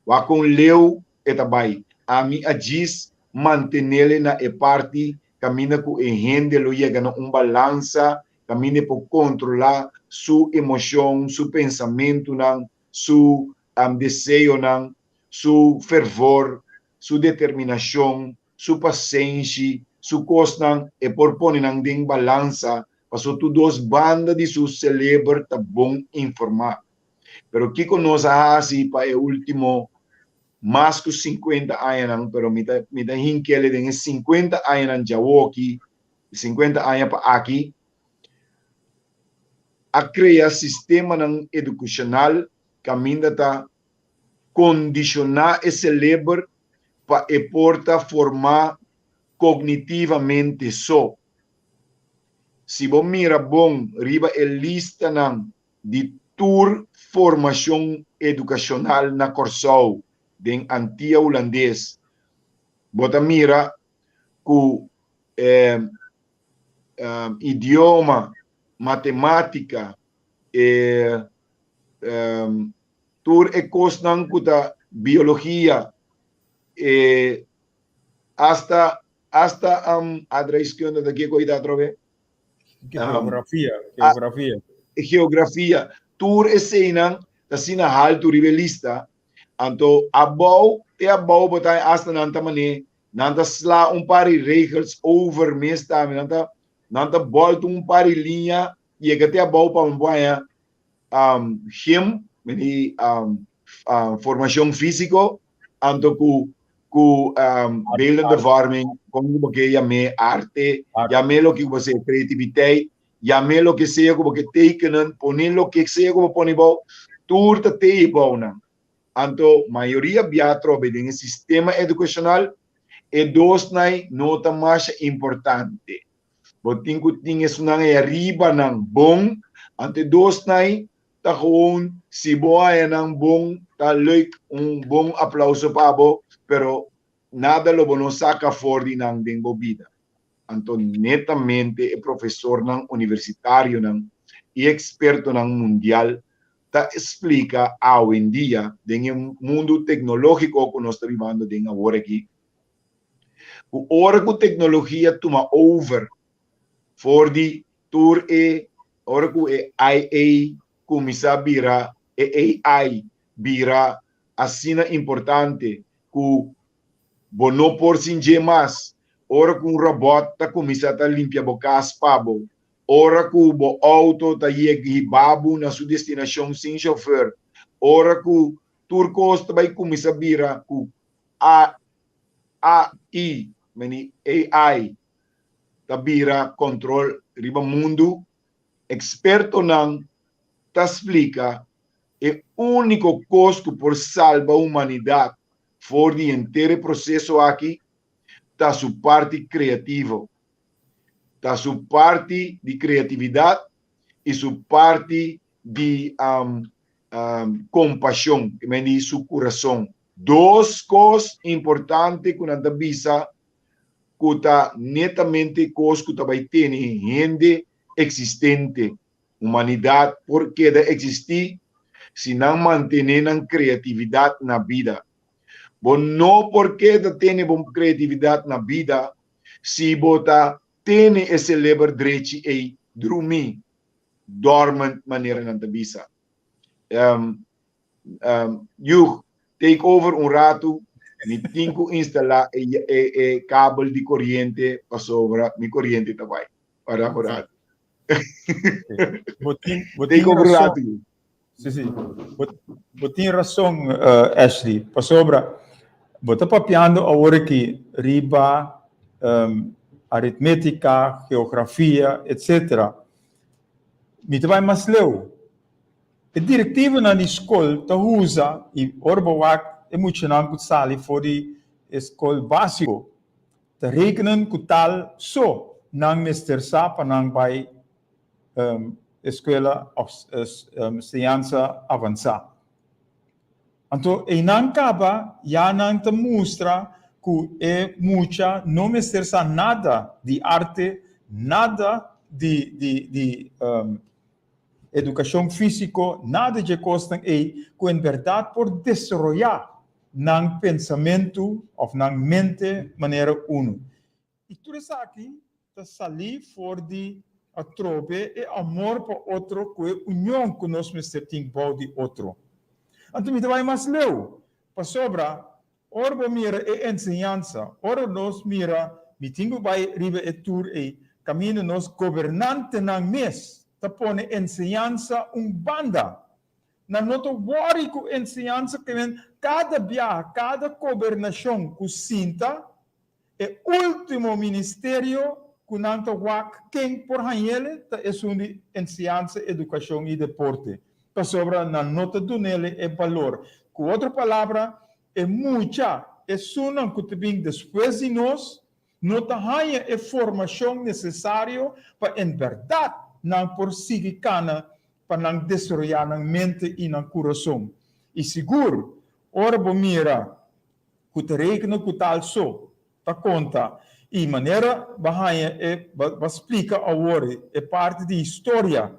Wak kon leu e ta bai. Ami a djis mantenele na e parti kaminda ku e hende lo yega na un balansa kaminda e por kontrolá su emoshon, su pensamentunan, su deseonan, su fervor, su determinashon, su pasenshi, su kosnan, e por pone nan den balansa paso tur dos banda di su seleber ta bon informá. Pero kiko nos a hasi pa e último mas ku sinkuenta añanan, pero mi ta mi ta hinkele den e sinkuenta añanan djawoki, sinkuenta aña pa aki, a krea sistemanan edukashonal kaminda ta kondishoná e seleber pa e por ta formá kognitivamente so. Si bo mira bon riba e listanan di tur formashon edukashonal na Kòrsou den Antia Hulandes, bo ta mira ku e idioma, matemátika, e tur e kosnan ku ta biologia, e hasta hasta aardrijkskunde ta kiko ta atrobe? Geografia, geografia. Geografia. Tur eseinan ta asina haltu riba e lista. Anto abou te abou bo ta hasta nan ta mane nan ta sla un par di regels over mes tambe. Nan ta nan ta bolta un par di liña yega te abou pa bo haña um, gym, meni um, um, formacion físico, anto ku ku um, beeldende vorming, kon bo ke yam'é arte, yam'é loke ku bo sea creativiteit, yam'é loke sea ku bo ke tekenen, pone loke sea ku bo pone bou, tur ta te bou nan. Anto mayoria bia atrobe den e sistema educacional, e dos nai no ta masha importante. Bo tin ku tin esunnan ei ariba nan bon, anto e dos nai ta gewoon si bo haña nan bon ta leuk, un bon aplauso pa bo, pero nada lo bo no saka for di nan den bo bida. Anto netamente e profesornan universitarionan i ekspertonan mundial ta splika awendia den e mundu teknológiko ku nos ta bibando den awor aki, ku ora ku teknologia tuma over for di tur e ora ku e IA kuminsá bira e AI bira asina importante ku bo no por sin dje mas, ora ku un robòt ta kuminsá ta limpia bo kas pa bo, ora ku bo outo ta yega hiba bo na su destinashon sin shofèr, ora ku tur kos ta bai kuminsá bira ku A AI, meni AI, ta bira kontrol riba mundu, ekspertonan ta splika e úniko kos ku por salba humanidat for di henter e proseso aki ta su parti kreativo, ta su parti di kreatividat i su parti di kompashon, ke men di su kurason. Dos kos importante ku nan ta bisa ku ta netamente kos ku ta bai tene hende eksistente. Humanidat por keda eksistí si nan mantené nan kreatividat na bida. Bo no por keda tene bo kreatividat na bida si bo ta tene e seleber drechi ei drumí, dormant manera nan ta bisa. Um, Hugh, take over un ratu. Mi tin ku instalá e, e, e kabel di koriente pasobra mi koriente ta bai. Para un ratu. Bo tin, bo Take tin over rason. ratu. Sí, sí. Bo, bo tin rason, uh, Ashley. Pasobra, bo ta papiando awor aki riba um, aritmética, geografia, etc. Mi ta bai mas leu. E directivanan di skol ta usa i ora bo wak e muchanan ku sali for di e skol básiko ta rekenen ku tal so nan mester sa pa nan bai eskuela òf enseñansa avansá. Anto einan kaba ya nan ta mustra ku e mucha no mester sa nada di arte, nada di di di edukashon físiko, nada dje kosnan ei ku en bèrdat por desaroyá nan pensamentu òf nan mente manera unu. I tur esaki ta salí for di atrobe e amor pa otro ku e union ku nos mester tin bou di otro. Anto mi ta bai mas leu, pasobra ora bo mira e enseñansa, ora nos mira, mi tin ku bai riba e tur ei, kaminda nos gobernantenan mes ta pone enseñansa un banda. Nan no ta wòri ku enseñansa, ke men kada biaha, kada gobernashon ku sinta, E ultimo ministerio ku nan ta wak ken por hañ'ele ta esun di Enseñansa, Edukashon i Deporte, pasobra nan no ta dun'ele e balor. Ku otro palabra, e mucha, esunnan ku ta bin despues di nos, no ta haña e formashon nesesario pa en bèrdat nan por sigui kana pa nan desaroyá nan mente i nan kurason. I sigur, ora bo mira ku ta rekenen ku tal so ta konta i manera ba haña e ba splika awor e parti di historia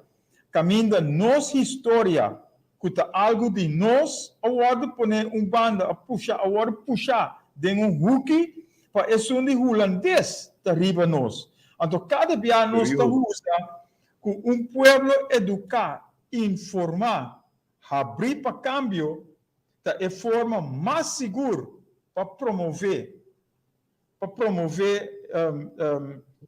kaminda nos historia ku ta algu di nos a wòrdu pone un banda a pusha a wòrdu pusha den un huki pa esun di hulandes ta riba nos anto kada bia nos ta usa ku un pueblo eduká informá habrí pa kambio ta e forma mas sigur pa promové pa promové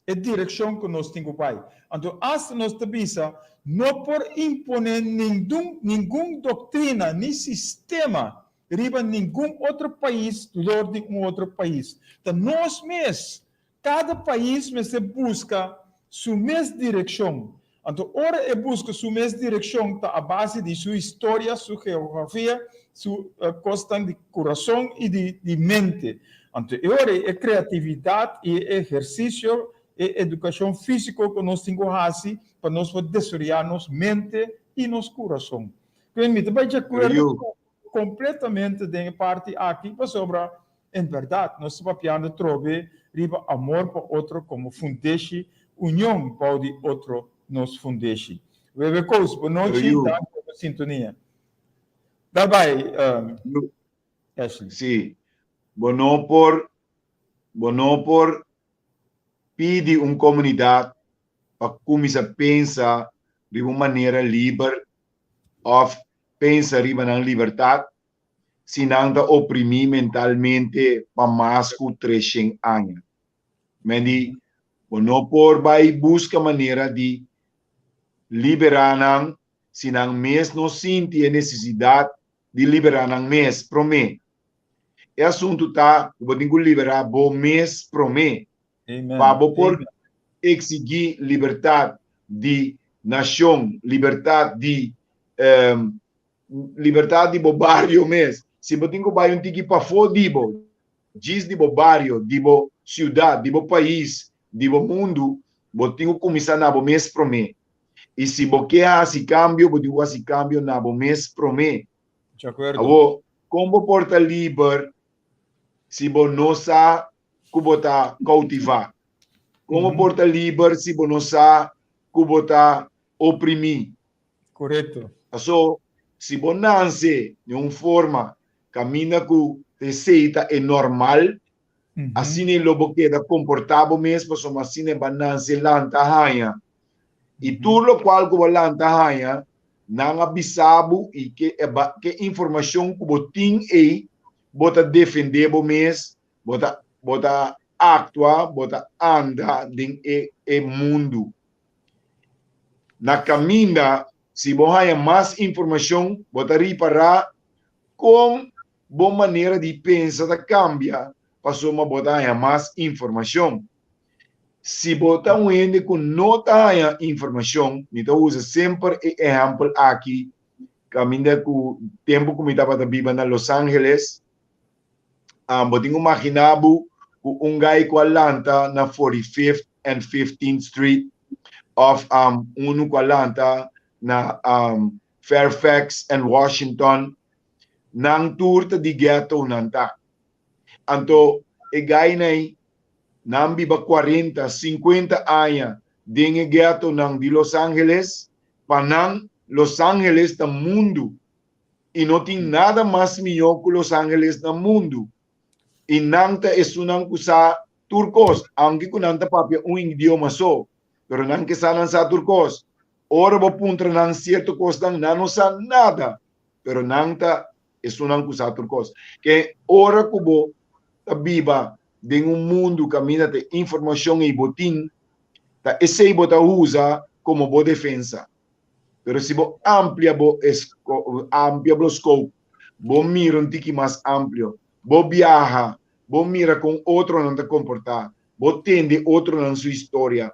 e direkshon ku nos tin ku bai. Anto asta nos ta bisa no por imponé nindun ningun doktrina ni sistema riba ningun otro pais dor di un otro pais. Ta nos mes Kada pais mester buska su mes direkshon. Anto ora e buska su mes direkshon ta a base di su historia, su geografia, su kosnan di kurason i di mente. Anto e ora ei e kreatividat i e ehersisio, e edukashon físiko ku nos tin ku hasi pa nos por desaroyá nos mente i nos kurason. Mi ta bai di akuerdo kompletamente den e parti aki pasobra En bèrdat, nos ta papiando trobe riba amor pa otro komo fundeshi, union bou di otro nos fundeshi. Webe Koos, bo nochi, danki pa bo sintonia. Bye bye, Ashley. Sí, bo no por, bo no por pidi un komunidat pa kuminsá pensa riba un manera liber òf pensa riba nan libertat si nan ta oprimí mentalmente pa mas ku treshen aña. Men di, bo no por bai buska manera di liberá nan si nan mes no sinti e nesesidat di liberá nan mes promé. E asuntu ta ku bo tin ku liberá bo mes promé pa bo por eksigí libertat di nashon, libertat di Libertad di bo bario mes. Si bo tin ku bai un tiki pafó di bo, djis di bo bario, di bo siudat, di bo pais, di bo mundu, bo tin ku kuminsá na bo mes promé. I si bo ke hasi kambio, bo tin ku hasi kambio na bo mes promé. Awor, kon bo por ta liber si bo no sa ku bo ta koutivá? Kon bo por ta liber si bo no sa ku bo ta oprimí? Korekto. Paso, si bo nanse den un forma kaminda ku esei ta e normal, asina lo bo keda komportá bo mes pasobra asina bo a nanse lanta haña. I tur lokual ku bo lanta haña, nan a bisa bo i ke ke informashon ku bo tin ei, bo ta defendé bo mes, bo ta bo ta. aktua, bo ta anda den e e mundu. Na kaminda, si bo haña mas informashon, bo ta ripará kon bo manera di pensa ta kambia pasobra bo ta haña mas informashon. Si bo ta un hende ku no ta haña informashon, mi ta usa semper e ehèmpel aki kaminda ku tempu ku mi tabata biba na Los Angeles, bo tin ku maginá bo ku un gai ku a lanta na 45th and 15th Street òf unu ku a lanta na Fairfax and Washington, nan tur ta di ghetto nan ta. Anto e gainan nan biba 40, 50 aña den e ghettonan di Los Angeles, pa nan Los Angeles ta mundu i no tin nada mas mihó ku Los Angeles na mundu. I nan ta esunnan ku sa tur kos, aunke ku nan ta papia un idioma so, pero nan ke sa nan sa tur kos. Ora bo puntra nan sierto kosnan, nan no sa nada, pero nan ta esunnan ku sa tur kos. Ke ora ku bo ta biba den un mundu kaminda ta informashon ei bo tin, ta esei bo ta usa komo bo defensa. Pero si bo amplia bo amplia bo scope, bo mira un tiki mas amplio, bo biaha, bo mira kon otronan ta komportá, bo tende otronan su historia,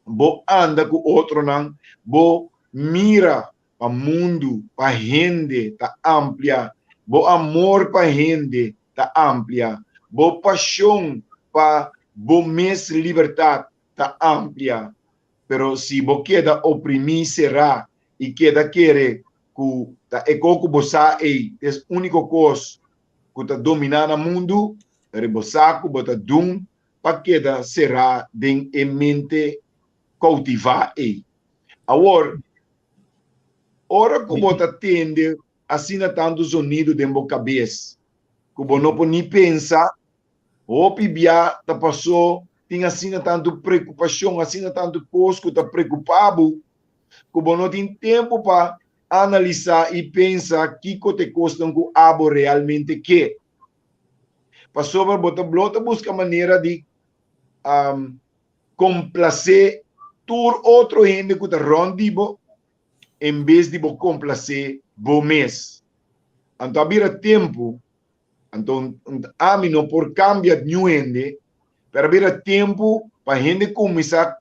bo anda ku otronan, bo mira pa mundu, pa hende ta amplia, bo amor pa hende ta amplia, bo pashon pa bo mes libertat ta amplia. Pero si bo keda oprimí, será i keda kere ku ta e kos ku bo sa ei ta es úniko kos ku ta dominá na mundu, pero bo sa ku bo ta dun pa keda será den e mente koutivá ei. Awor, ora ku bo ta tende asina tantu zonido den bo kabes ku bo no por ni pensa, hopi bia ta pasó tin asina tantu preokupashon, asina tantu kos ku ta preokupá bo, ku bo no tin tempu pa analisá i pensa kiko ta e kosnan ku abo realmente ke. Pasobra bo ta blo ta buska manera di komplasé tur otro hende ku ta rònt di bo en bes di bo komplasé bo mes. Anto a bira tempu, anto ami no por kambia niun hende, pero a bira tempu pa hende kuminsá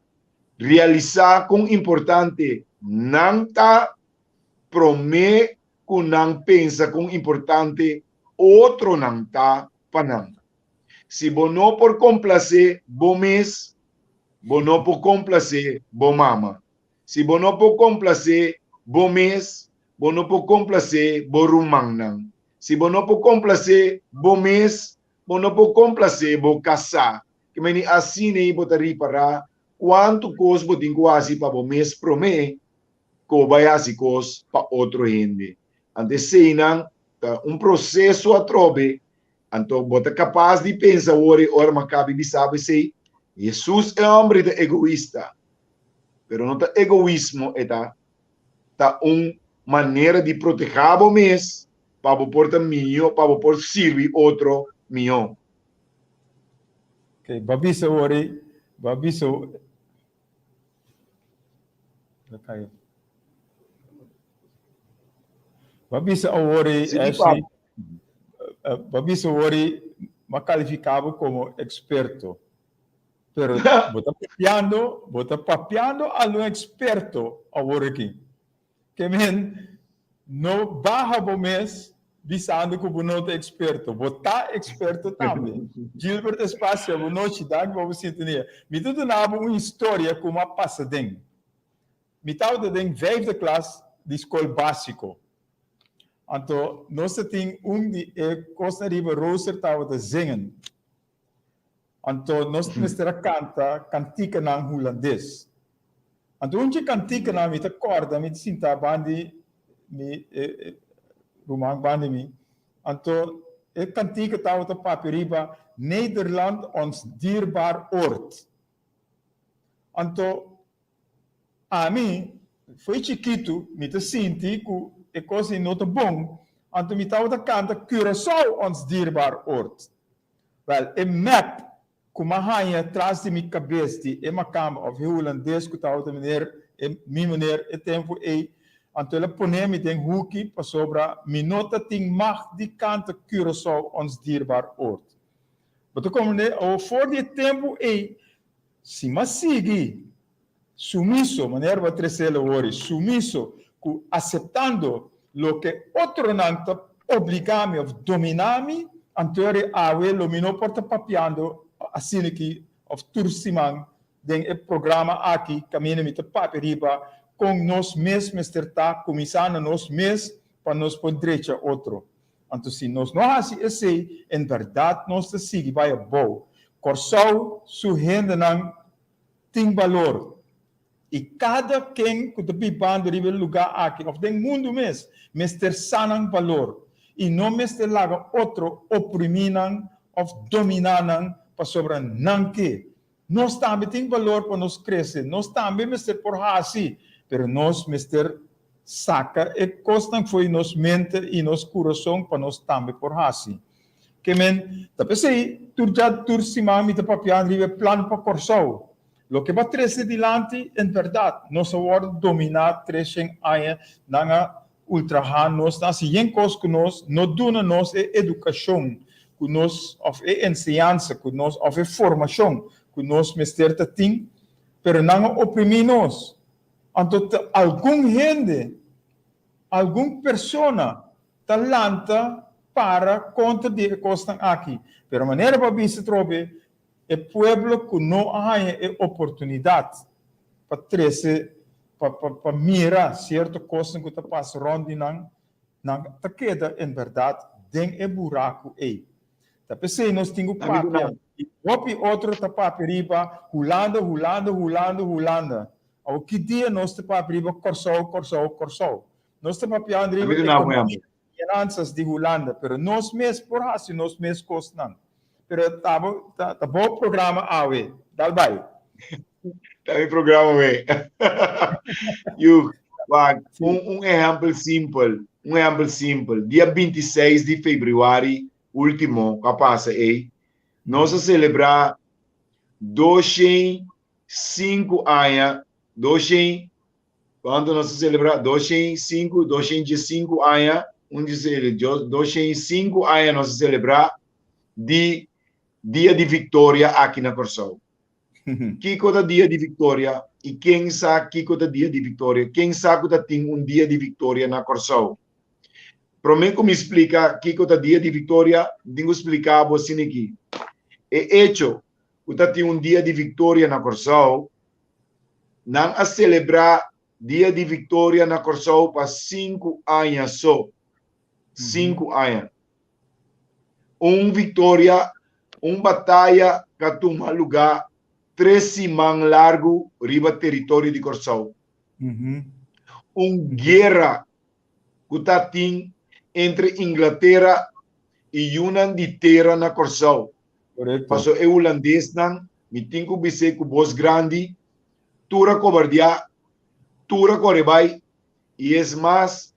realisá kon importante nan ta promé ku nan pensa kon importante otronan ta pa nan. Si bo no por komplasé bo mes, bo no por komplasé bo mama. Si bo no por komplasé bo mes, bo no por komplasé bo rumannan. Si bo no por komplasé bo mes, bo no por komplasé bo kasá. Ke meni asina ei bo ta ripará kuantu kos bo tin ku hasi pa bo mes promé ku bo bai hasi kos pa otro hende. Anto eseinan ta un proseso atrobe Anto bo ta kapas di pensa awor i ora makabi bisa bo esei? Hesus e hòmber ta egoista, pero no ta egoismo e ta, ta un manera di protehá bo mes pa bo por ta mihó, pa bo por sirbi otro mihó. Ok, bo a bisa awor ei, bo a bisa. Bo a bisa awor ei, Ashley, bo a bisa awor ei, m'a kalifiká bo komo eksperto. Pero bo ta papiando, bo ta papiando algun eksperto awor aki. Ke men, no baha bo mes bisando ku bo no ta eksperto. Bo ta eksperto tambe. Gilbert Espacio, bo nochi, danki pa bo sintonia. Mi ta duna bo un historia ku mi a pasa den. Mi tabata den vijfde klas di skol básiko. Anto nos ta tin un di e kosnan riba rooster tabata zingen. Anto nos mester a kanta kantikanan hulandes. Anto un dje kantikanan mi ta kòrda mi ta sinta bandi mi ruman bandi mi. Anto e kantika tabata papia riba Nederland ons dierbaar oord. Anto ami fo'i chikitu mi ta sinti ku e kos ei no ta bon, anto mi tabata kanta Curaçao ons dierbaar oord. Wèl, e map. Ku m'a haña tras di mi kabes di e makamba òf e hulandes ku tabata meneer e mi meneer e tempu ei, anto el a pone mi den huki pasobra mi no ta tin mag di kanta Curaçao ons dierbaar oord. Bo ta komprendé? Awor for di e tempu ei si m'a sigui sumiso, manera bo a tres'el awor ei, sumiso ku aseptando loke otronan ta obligá mi òf dominá mi, anto ora awe lo mi no por ta papiando asina aki òf tur siman den e programa aki kaminda mi ta papia riba kon nos mes mester ta kuminsá na nos mes pa nos por drecha otro. Anto si nos no hasi esei, en bèrdat nos ta sigui bai abou. Kòrsou su hendenan tin balor i kada ken ku ta bibando riba e lugá aki òf den mundu mes mester sa nan balor i no mester laga otro oprimí nan òf dominá nan pasobra nan ke. Nos tambe tin balor pa nos krese, nos tambe mester por hasi, pero nos mester saka e kosnan fo'i nos mente i nos kurason pa nos tambe por hasi. Ke men, ta p'esei tur dja tur siman mi ta papia riba e plan pa Kòrsou. Loke bo a trese dilanti, en bèrdat, nos a wòrdu dominá treshen aña, nan a ultrahá nos, nan a hasi yen kos ku nos, no duna nos e edukashon ku nos, òf e enseñansa ku nos, òf e formashon ku nos mester ta tin, pero nan a oprimí nos. Anto ta algun hende, algun persona ta lanta para kontra di e kosnan aki. Pero manera bo a bisa atrobe, e pueblo ku no a haña e oportunidat pa trese, pa pa pa mira sierto kosnan ku ta pasa rònt di nan, nan ta keda en bèrdat den e buraku ei. Ta p'esei nos tin ku papia, i hopi otro ta papia riba Hulanda, Hulanda, Hulanda, Hulanda. Awor ki dia nos ta papia riba Kòrsou, Kòrsou, Kòrsou? Nos ta papiando riba ekonomia i finansas di Hulanda, pero nos mes por hasi nos mes kosnan. Pero ta bo ta bo programa awe. Dal bai. Ta mi programa we. Yu, wak, un, un ehèmpel simpel, un ehèmpel simpel. Dia 26 di febrüari último ku a pasa ei, nos a selebrá 205 aña, 200 Cuanto nos a celebra? 205, 205 aña, un di 205 aña nos a celebra di Dia di Victoria aki na Kòrsou. Kiko ta Dia di Victoria i ken sa kiko ta Dia di Victoria? Ken sa ku ta tin un Dia di Victoria na Kòrsou? Promé ku mi splika kiko ta Dia di Victoria, mi tin ku splika bo asina aki. E echo ku ta tin un Dia di Victoria na Kòrsou Nan a selebrá Dia di Viktoria na Kòrsou pa sinku aña so. Sinku aña. Un viktoria, un bataya ka tuma lugá tres siman largu riba teritorio di Kòrsou. Un guera ku ta tin entre Inglatera i yunan di tera na Kòrsou. Paso e hulandesnan, mi tin ku bis'é ku bos grandi, tur a kobardiá, tur a kore bai, i es mas,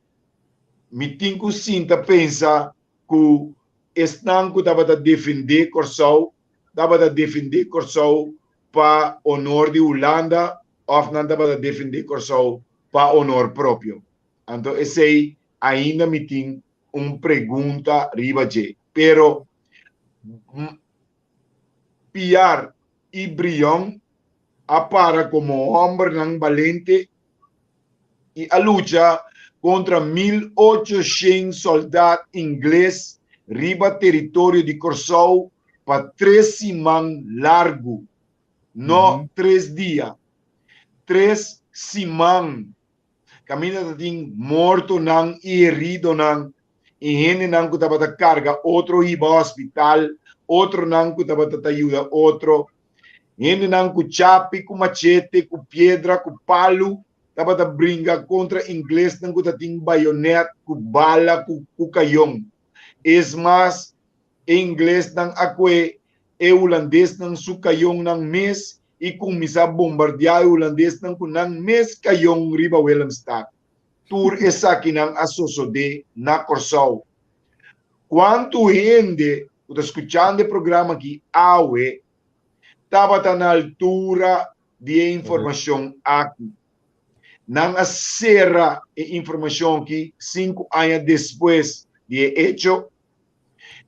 mi tin ku sinta pensa ku esnan ku tabata defendé Kòrsou, tabata defendé Kòrsou pa honor di Hulanda òf nan tabata defendé Kòrsou pa honor propio. Anto esei ainda mi tin un pregunta riba dje. Pero Piar i Brion a para komo hòmbernan balente i a lucha kontra 1800 sòldat ingles riba teritorio di Kòrsou pa tres siman largu, no tres dia, tres siman. Kaminda ta tin mortonan i heridonan i hendenan ku tabata karga otro hiba hospital, otronan ku tabata ta yuda otro, hendenan ku chapi, ku machete, ku piedra, ku palu tabata bringa kontra inglesnan ku ta tin bayonet, ku bala, ku ku kayon. Es mas, e inglesnan a kue e hulandesnan su kayonnan mes i kuminsá bombardiá e hulandesnan ku nan mes kayon riba Willemstad. Tur esakinan a sosodé na Kòrsou. Kuantu hende ku ta skuchando e programa akí awe. tabata na altura di e informashon aki. Nan a sera e informashon aki sinku aña despues di e echo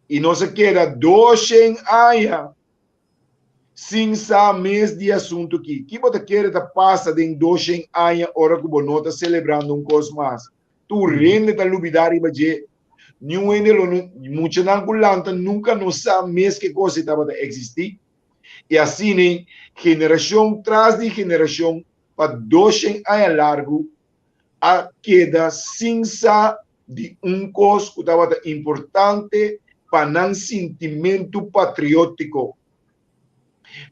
i nos a keda doshen aña sin sa mes di e asuntu aki. Ki bo ta kere ta pasa den doshen aña ora ku bo no ta selebrando un kos mas? Tur hende ta lubidá riba dje. Niun hende lo no, muchanan ku lanta nunka no sa mes ke kos ei tabata eksistí. I asina generashon tras di generashon pa doshen aña largu a keda sin sa di un kos ku tabata importante pa nan sintimentu patriótiko,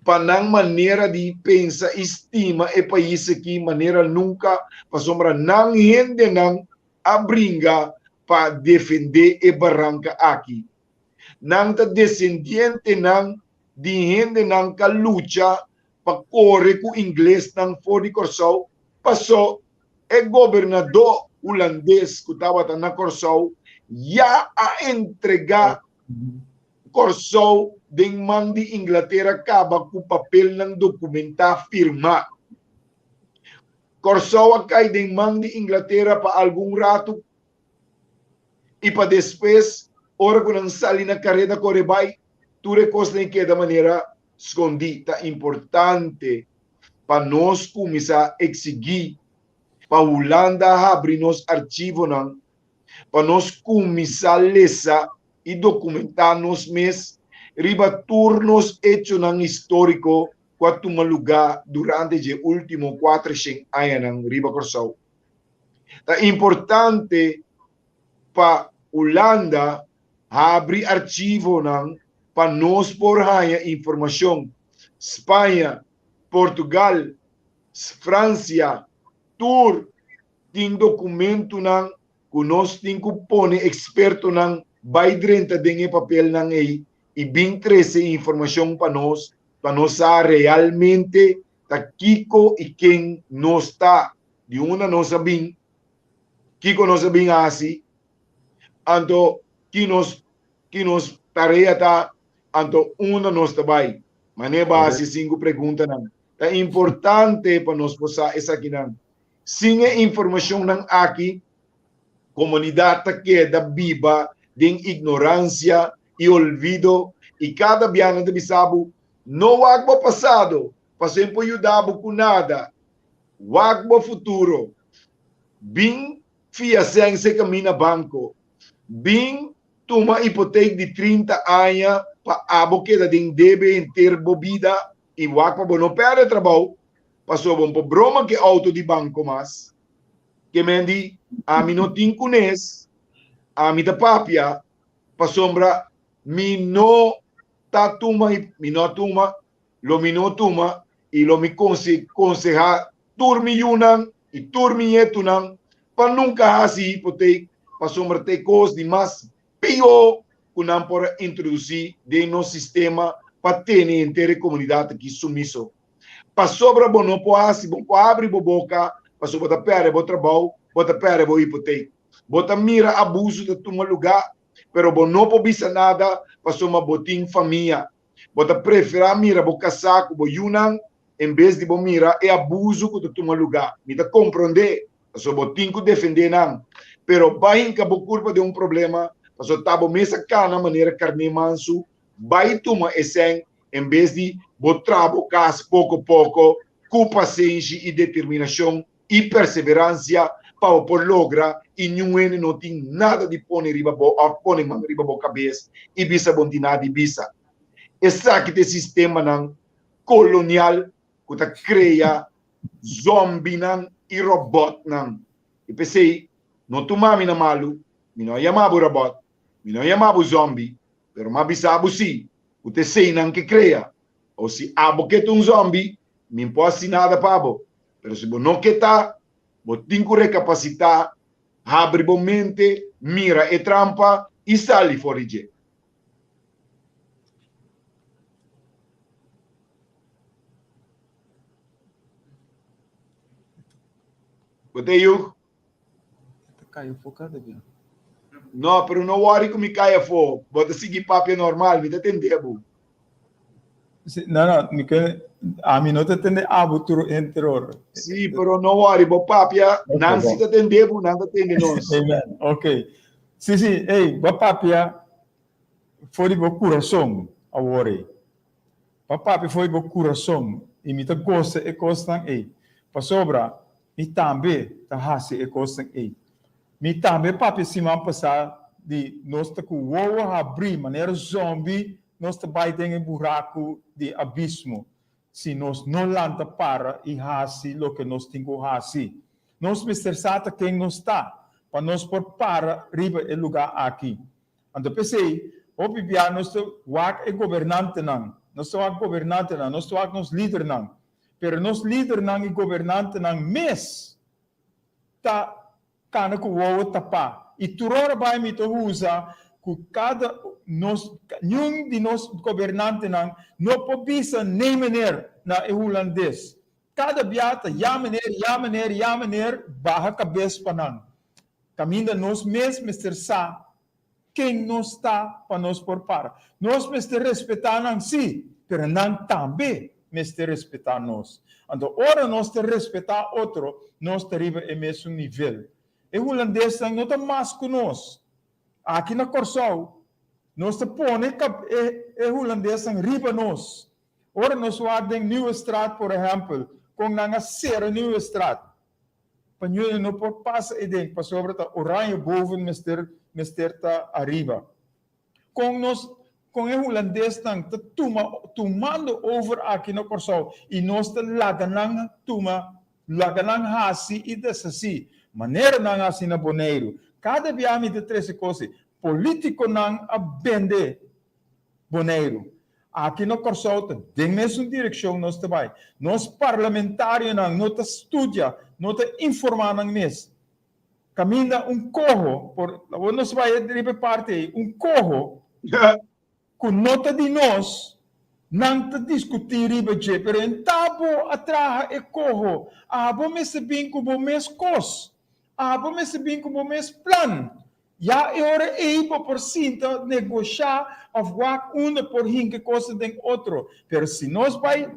pa nan manera di pensa i stima e pais aki manera nunka, pasobra nan hendenan a bringa pa defendé e baranka aki. Nan ta desendientenan di hendenan ka lucha pa kore ku inglesnan for di Kòrsou, pasó e gobernadó hulandes ku tabata na Kòrsou ya a entregá Kòrsou den man di Inglatera kaba ku papelnan dokumentá firmá. Kòrsou a kai den man di Inglatera pa algun ratu i pa despues ora ku nan sali na kareda kore bai, tur e kosnan keda manera skondí. Ta importante pa nos kuminsá eksigí pa Hulanda habri nos archivonan, pa nos kuminsá lesa i dokumentá nos mes riba tur nos echonan históriko ku a tuma lugá durante dje último kuatershen añanan riba Kòrsou. Ta importante pa Hulanda habri archivonan pa nos por haña informashon. Spaña, Portugal, Fransia, tur tin dokumentunan ku nos tin ku pone ekspertonan bai drenta den e papelnan ei i bin trese informashon pa nos, pa nos sa realmente ta kiko i ken nos ta, di unda nos a bin, kiko nos a bin hasi, anto ki nos ki nos tarea ta, anto unda nos ta bai. Manera bo a hasi sinku preguntanan. Ta importante pa nos por sa esakinan. Sin e informashonnan aki, komunidat ta keda biba den ignoransia i olvido i kada bia nan ta bisa bo, No wak bo pasado, pasobra e por yuda bo ku nada. Wak bo futuro. Bin fia sèn se kaminda banko. Bin tuma hipotek di 30 aña pa abo keda den debe henter bo bida i wak pa bo no pèrdè trabou pasobra bo no por broma ku e outo di banko mas. Ke men di, Ami no tin kunes, ami ta papia pasobra mi no ta tuma mi no a tuma, lo mi no tuma i lo mi konsehá tur mi yunan i tur mi ñetunan pa nunka hasi hipotek pasobra ta e kos di mas pió ku nan por a introdusí den nos sistema pa tene henter e komunidat aki sumiso. Pasobra bo no por hasi, bo no por habri bo boka pasobra bo ta pèrdè bo trabou, bo ta pèrdè bo hipotek. Bo ta mira abusu ta tuma lugá pero bo no por bisa nada pasobra bo tin famia. Bo ta preferá mira bo kasá ku bo yunan en bes di bo mira e abusu ku ta tuma lugá. Mi ta komprondé, pasobra bo tin ku defendé nan. Pero bai hinka bo kurpa den un problema pasobra ta bo mes a kana manera karné mansu, bai tuma e sèn en bes di bo traha bo kas poko poko ku pasenshi i determinashon i perseveransia pa bo por logra i niun hende no tin nada di pone riba bo òf pone man riba bo kabes i bisa bo no tin nada di bisa. Esaki ta e sistemanan kolonial ku ta krea zòmbinan i ròbòtnan. I p'esei no tuma mi na malu, mi no a yama bo ròbòt, mi no a yama bo zòmbi, pero mi a bisa bo si ku ta eseinan ke krea. O si abo ke ta un zòmbi, mi no por hasi nada pa bo. Pero si bo no ke ta, bo tin ku rekapasitá, habri bo mente, mira e trampa i sali for di dje. Bo ta yug? Ta kai afó kada bia. No, pero no worry ku mi kai afó. Bo ta sigui papia normal, mi ta tende bo. Si, no, no, mi ke, ami no ta tende abo tur henter ora. Sí, pero no worry, bo papia, Ok, nan bon. si ta tende bo, nan ta tende nos. Amen. Ok. Sí, sí, hey, bo papia for di bo kurason awor ei. Bo papia for di bo kurason i mi ta gosta e kosnan ei. Pasobra mi tambe ta hasi e kosnan ei. Mi tambe papia siman pasá di nos ta ku wowo habrí manera zòmbi nos ta bai den e buraku di abismo si nos no lanta para i hasi loke nos tin ku hasi. Nos mester sa ta ken nos ta pa nos por para riba e lugá aki. Anto p'esei, hopi bia nos ta wak e gobernantenan, nos ta wak gobernantenan, nos ta wak nos lidernan, pero nos lidernan i gobernantenan mes ta kana ku wowo tapá. I tur ora bai mi ta usa ku kada nos, niun di nos gobernantenan no por bisa nee meneer na e hulandes. Kada bia ta ya meneer, ya meneer, ya meneer, baha kabes pa nan. Kaminda nos mes mester sa ken nos ta pa nos por para. Nos mester respetá nan sí, pero nan tambe mester respetá nos. Anto ora nos ta respetá otro, nos ta riba e mesun nivel. E hulandesnan no ta mas ku nos. Aki na Kòrsou, nos ta pone e hulandesnan riba nos. Ora nos wak den Nieuwestraat, por ehèmpel, kon nan a sera Nieuwestraat. Pa ñuño no por pasa eden pasobra ta oranje boven mester mester ta ariba. Kon nos kon e hulandesnan ta tuma tumando over aki na Kòrsou i nos ta laga nan tuma laga nan hasi i deshasí manera nan hasi na Boneiru. Kada bia mi ta trese kos ei. Politikonan a bende Boneiru. Aki na Kòrsou ta den mesun direkshon nos ta bai. Nos parlamentarionan no ta studia, no ta informá nan mes. Kaminda un koho, por awor nos bai riba e parti ei, un koho ku no ta di nos, nan ta diskutí riba dje, pero en ta bo a traha e koho, abo mester bin ku bo mes kos, abo mester bin ku bo mes plan. Ya e ora ei bo por sinta negoshá òf wak unda por hinka e kosnan den otro. Pero si nos bai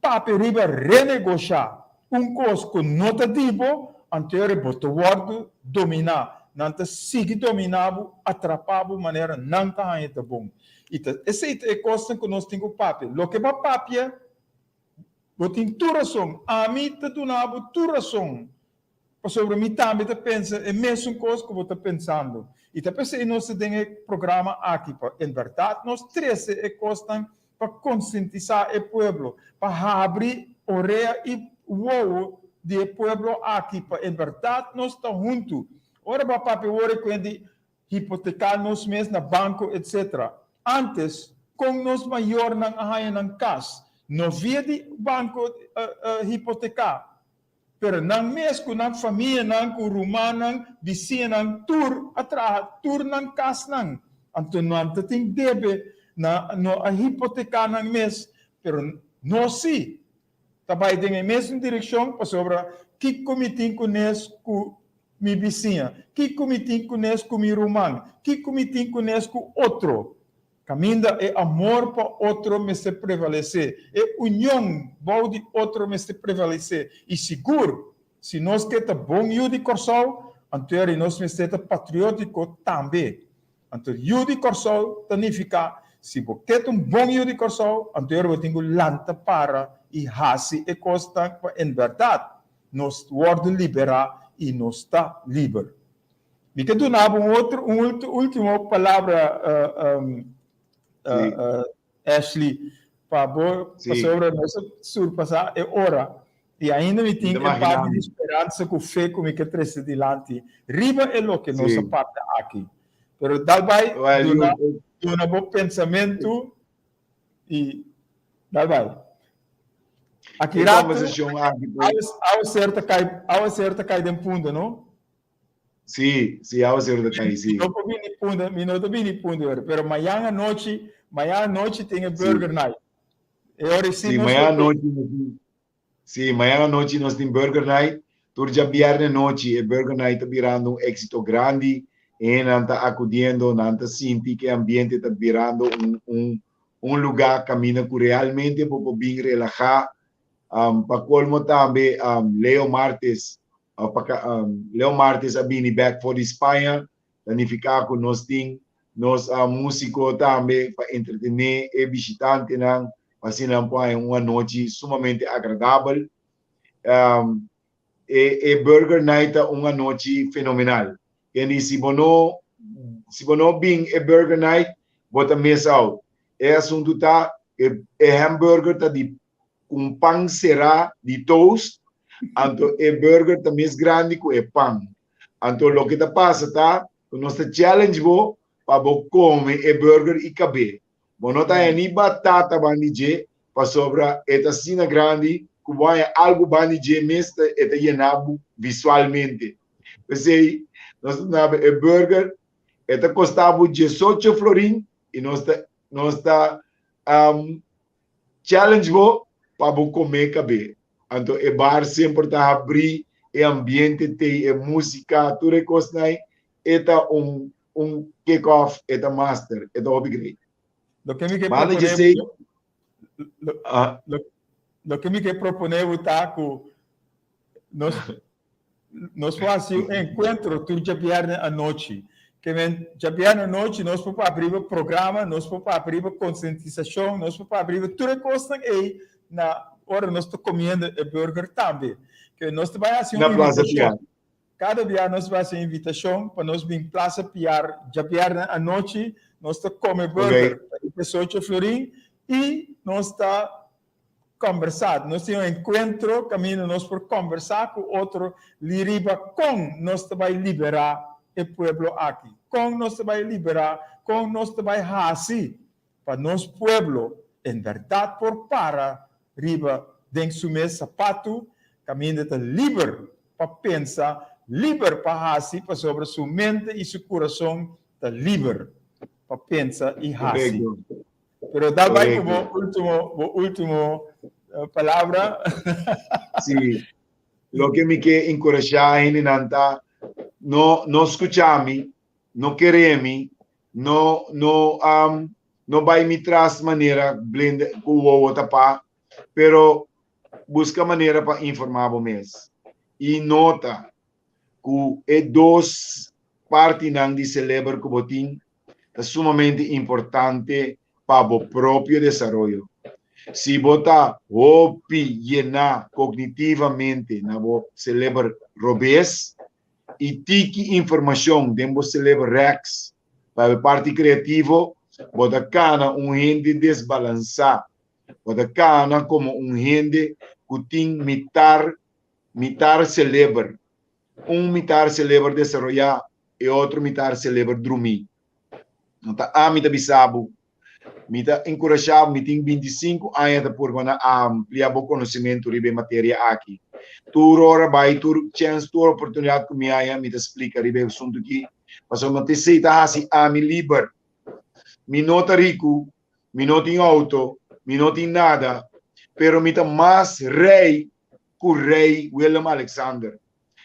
papia riba renegoshá un kos ku no ta di bo, anto e ora bo ta wòrdu dominá. Nan ta sigui dominá bo, atrapá bo manera nan ta haña ta bon. I ta esei ta e kosnan ku nos tin ku papia. Loke bo a papia, bo tin tur rason. Ami ta duna bo tur rason. Pasobra mi tambe ta pensa e mesun kos ku bo ta pensando. I ta p'esei nos ta den e programa aki, pa en bèrdat nos trese e kosnan pa konsientisá e pueblo, pa habri orea i wowo di e pueblo aki, pa en bèrdat nos ta huntu. Ora bo a papia wor e kuent di hipoteká nos mes na banko etc. Antes, kon nos mayornan a haña nan kas? No via di banko hipoteká. Pero nan mes ku nan famianan, ku rumannan, bisiñanan, tur a traha tur nan kasnan. Anto nan ta tin debe, nan no a hipoteká nan mes, pero nos sí ta bai den e mesun direkshon, pasobra kiko mi tin kunes ku mi bisiña? Kiko mi tin kunes ku mi ruman? Kiko mi tin kunes ku otro? Kaminda e amor pa otro mester prevalesé, e union bou di otro mester prevalesé. I sigur, si nos ke ta bon yu di Kòrsou, anto eri nos mester ta patriótiko tambe. Anto yu di Kòrsou ta nifiká, si bo ke ta un bon yu di Kòrsou, anto eri bo tin ku lanta para i hasi e kosnan pa en bèrdat nos wòrdu liberá i nos ta liber. Mi ke duna bo un otro, un ultimo palabra, Ashley, pa bo, pasobra nos a surpasá e ora i ainda mi tin e parti di speransa ku fe ku mi ke trese dilanti riba e loke nos a papia aki. Pero dal bai duna, duna bo pensamentu i dal bai. Aki ratu, awaser ta kai, awaser ta kai den punto, no? Sí, sí, awaceru ta kai, sí. Mi no por bini Punda, mi no ta bini Punda ora, pero mañan anochi, mañan anochi tin e burger night. E ora sí Sí, nos mañan lo anochi nos tin, sí, mañan anochi nos tin burger night. Tur djabièrnè nochi e burger night ta birando un éxito grandi. E hendenan ta acudiendo, nan ta sinti ku e ambiente ta birando un, un, Un lugá kaminda ku realmente bo por bin relahá. Pa kolmo tambe Leo Martes Leo Martes a bini bèk for di Spaña, ta nifiká ku nos tin nos músiko tambe pa entretené e bishitantenan pa asina nan por haña un anochi sumamente agradabel. E e Burger Night ta un anochi fenomenal. Kendi si bo no si bo no bin e Burger Night bo ta miss out. E asuntu ta e e hamburger ta di un pan será di toast, anto e burger ta mes grandi ku e pan. Anto loke ta pasa ta ku nos ta challenge bo pa bo kome e burger i kab'é. Bo no ta haña ni batata bandi dje pasobra e ta asina grandi ku bo haña algu bandi dje mes ta e ta yena bo visualmente. P'esei nos ta naba e burger e ta kosta bo diesocho florin i nos ta nos ta challenge bo pa bo kome kab'é. Anto e bar semper ta habrí, e ambiente t'ei, e músika, tur e kosnan ei, e ta un un kick off, e ta master, e ta hopi great. Loke mi ke Banda proponé djesei, lo, ah, lo, loke mi ke proponé bo ta ku nos nos por hasi un enkuentro tur djabièrnè anochi. Ke men djabièrnè anochi nos por papia riba programa, nos por papia riba konsientisashon, nos por papia riba tur e kosnan ei na ora nos ta komiendo e burger tambe. Ke nos ta bai hasi un na Plaza invitashon. Piar. Kada bia nos bai hasi un invitashon pa nos bin Plaza Piar djabièrnè anochi, nos ta kome Ok. burger pa e diesocho florin i nos ta kòmbersá. Nos tin un enkuentro kaminda nos por kòmbersá ku otro li riba kon nos ta bai liberá e pueblo aki, kon nos ta bai liberá, kon nos ta bai hasi pa nos pueblo en bèrdat por para riba den su mes sapatu kaminda ta liber pa pensa, liber pa hasi pasobra su mente i su kurason ta liber pa pensa i hasi. Korekto. Pero dal bai ku bo Korekto. último, bo último palabra. Sí. Loke mi ke enkurashá hendenan ta no no skuchá mi, no keré mi, no no no bai mi tras manera blende ku wowo tapá, pero buska manera pa informá bo mes i nota ku e dos partinan di seleber ku bo tin ta sumamente importante pa bo propio desaroyo. Si bo ta hopi yená kognitivamente na bo seleber robes i tiki informashon den bo seleber rèks pa e parti kreativo, bo ta kana un hende desbalansá. Bo ta kana komo un hende ku tin mitar mitar seleber. Un mitar seleber desaroyá, e otro mitar seleber drumí. No ta ami ta bisa bo. Mi ta enkurashá bo, mi tin bintisinku aña ta purba na amplia bo konosementu riba e materia aki. Tur ora bai, tur chèns, tur oportunidat ku mi haña, mi ta splika riba e asuntu aki, pasobra no ta esei ta hasi ami liber. Mi no ta riku, mi no tin outo, mi no tin nada, pero mi ta mas rei ku Rei Willem Alexander.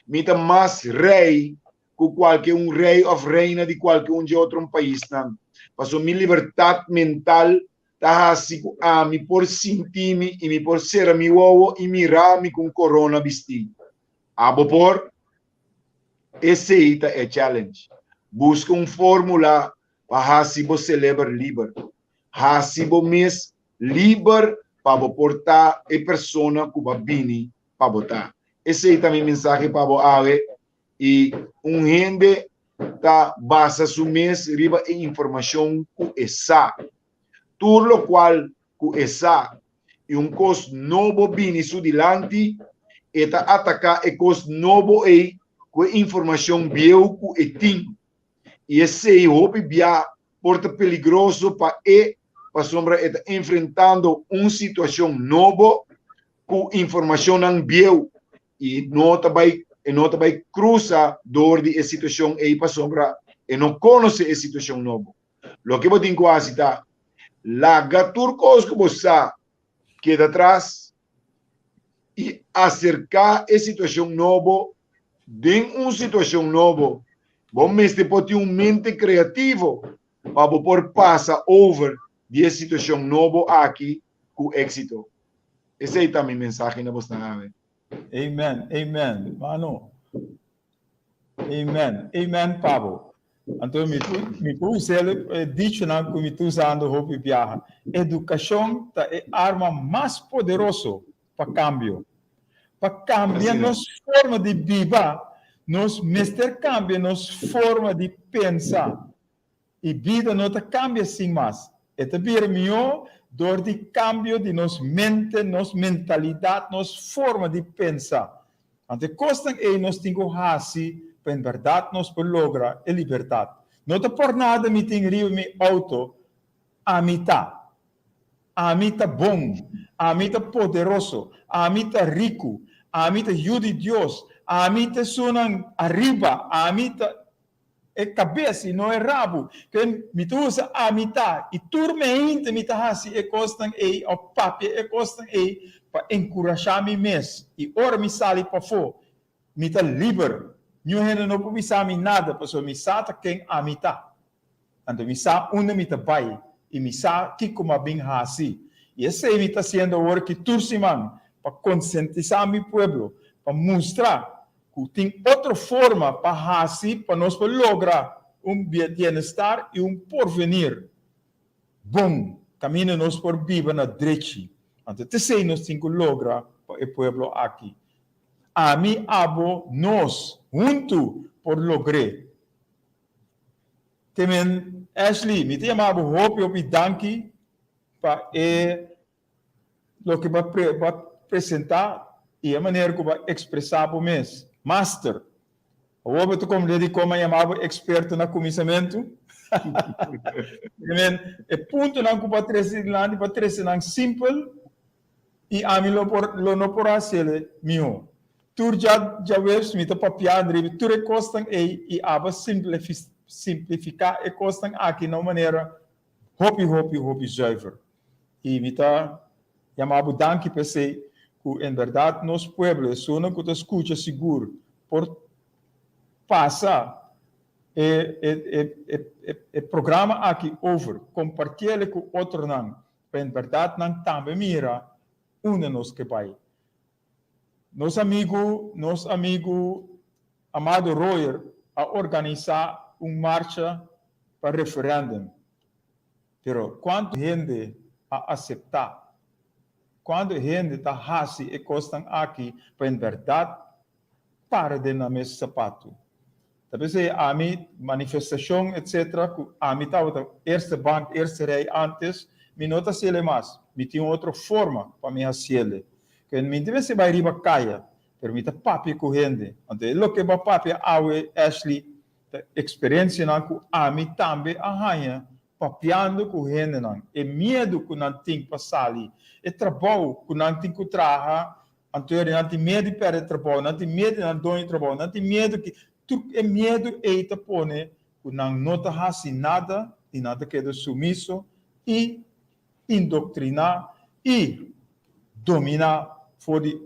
Mi ta mas rei ku kualke un rei òf reina di kualke un dje otro paisnan. Pasobra mi libertat mental ta hasi ku ami por sinti mi i mi por sera mi wowo i mira mi ku un korona bistí. Abo por? Esei ta e challenge. Buska un fórmula pa hasi bo seleber liber. Hasi bo mes liber pa bo por ta e persona ku bo a bini pa bo ta. Esei ta mi mensahe pa bo awe i un hende ta basa su mes riba e informashon ku e sa. Tur lokual ku e sa i un kos nobo bini su dilanti, e ta ataká e kos nobo ei ku e informashon bieu ku e tin. I esei hopi bia por ta peligroso pa e pasobra e ta enfrentando un situashon nobo ku informashonnan bieu i no ta bai e no ta bai krusa dor di e situashon ei pasobra e no konosé e situashon nobo. Loke bo tin ku hasi ta laga tur kos ku bo sa keda tras i aserká e situashon nobo den un situashon nobo. Bo mester por tin un mente kreativo pa bo por pasa over. di e situashon nobo aki ku éksito. Esei ta mi mensahe na bosnan awe. Amen, amen, mano. Amen, amen pa bo. Anto mi por, mi por usa e dichonan ku mi ta usando hopi biaha. Edukashon ta e arma mas poderoso pa kambio. Pa kambia nos forma di biba, nos mester kambia nos forma di pensa. I bida no ta kambia sin mas. E ta bira mihó dor di kambio di nos mente, nos mentalidat, nos forma di pensa. Anto e kosnan ei nos tin ku hasi pa en bèrdat nos por logra e libertat. No ta por nada mi tin riba mi outo, Ami ta. Ami ta bon. Ami ta poderoso. Ami ta riku. Ami ta yu di Dios. Ami ta esunnan ariba. Ami ta. E kabes i no e rabu. Ke mi ta usa ami ta i tur mente mi ta hasi e kosnan ei òf papia e kosnan ei pa enkurashá mi mes. I ora mi sali pafó, mi ta liber. Niun hende no por bisa mi nada pasobra mi sa ta ken ami ta. Anto mi sa unda mi ta bai i mi sa kiko mi a bin hasi. I esei mi ta hasiendo awor ki tur siman pa konsientisá mi pueblo, pa mustra ku tin otro forma pa hasi pa nos por logra un bienestar i un porvenir bon kaminda nos por biba na drechi. Anto t'esei nos tin ku logra pa e pueblo aki. Ami, abo, nos huntu por logr'é. Te men, Ashley, mi ta yama bo hopi hopi danki pa e loke bo a presenta y e manera cu bo a expresa bo mes. Master, awor bo ta comprende dicon mi a yama bo experto na cuminsamento? Te men, e puntonan cu bo a trece dilanti, bo a trece nan simpel y ami lo por lo no por haciele miho. Tur dja djaweps mi ta papia riba tur e cosnan ey y abo simplifica e cosnan aki na un manera hopi hopi hopi zuiver. Y mi ta yama bo danki p'esey cu en berdad nos pueblo, esunnan cu ta scucha sigur por pasa e e e e programa aki over, compartiele cu otronan pa en berdad nan tambe mira unda nos ke bay. Nos amigu, nos amigu Amado Royer a organisa un marcha pa referendum. Pero cuanto hende a acepta? Cuanto hende ta haci e cosnan aki pa en berdad para den nan mes sapatu? Ta p'esei ami, manifestacion etc. Cu ami tabata eerste bank, eerste rij antes, mi no ta haciele mas. Mi tin un otro forma pa mi haciele. Cu mi ta mester bay riba caya, pero mi ta papia cu hende. Anto e loke bo a papia awe, Ashley, ta experiencianan cu ami tambe a haña papiando cu hendenan. E miedo cu nan tin pa sali, e trabou cu nan tin cu traha Anto eri nan tin miedu di perde trabou, nan tin miedu di nan doño trabou, nan tin miedu ki tur e miedu ei ta pone ku nan no ta hasi nada i nan ta keda sumiso i indoktriná i dominá for di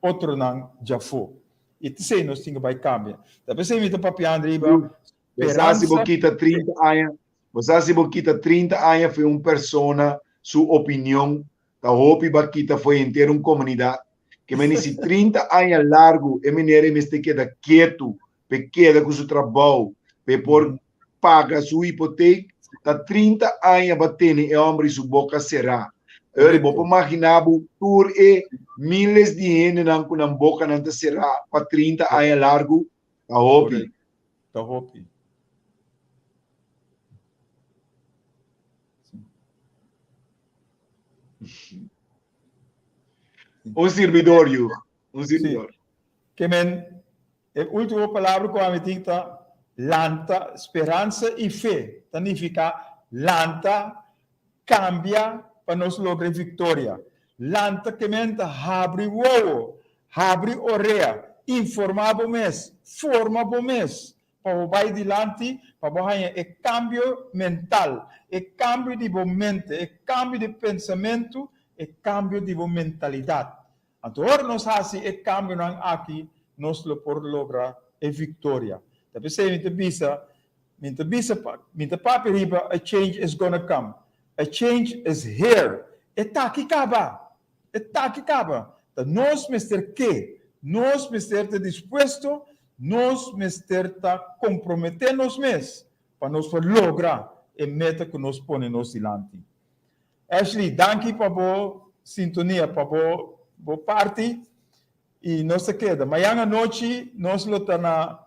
otronan djafó. I t'esei nos tin ku bai kambia. Ta p'esei mi ta papiando riba Bo sa si bo kita 30 aña, bo sa si bo kita 30 aña fo'i un persona su opinion Ta hopi ba kita fo'i henter un komunidat. Ke meni si 30 aña largu e meneer ei mester keda ketu p'e keda ku su trabou, p'e por paga su hipotek, ta 30 aña ba tene e hòmber i su boka será. Eur bo por maginá bo tur e miles di hendenan ku nan bokanan ta será pa 30 aña largu? Ta hopi. Ta hopi. Un sirbidor, yu. Un sirbidor. Sí. Ke men, e último palabra ku ami tin ta lanta, speransa i fe ta nifiká lanta, kambia pa nos logra e viktoria. Lanta ke men ta habri wowo, habri orea, informá bo mes, forma bo mes Pa bo bai dilanti, pa bo haña e kambio mental, e kambio di bo mente, e kambio di pensamentu, e kambio di bo mentalidat. Anto ora nos hasi e kambionan aki, nos lo por logra e viktoria. Ta p'esei mi ta bisa, mi ta bisa, mi ta papia riba a change is gonna come. A change is here. E ta aki kaba. E ta aki kaba. Ta nos mester ke. Nos mester ta dispuesto. Nos mester ta komprometé nos mes pa nos por logra e meta ku nos pone nos dilanti. Ashley, danki pa bo sintonia, pa bo bo parti i nos ta keda. Mañan anochi nos lo ta na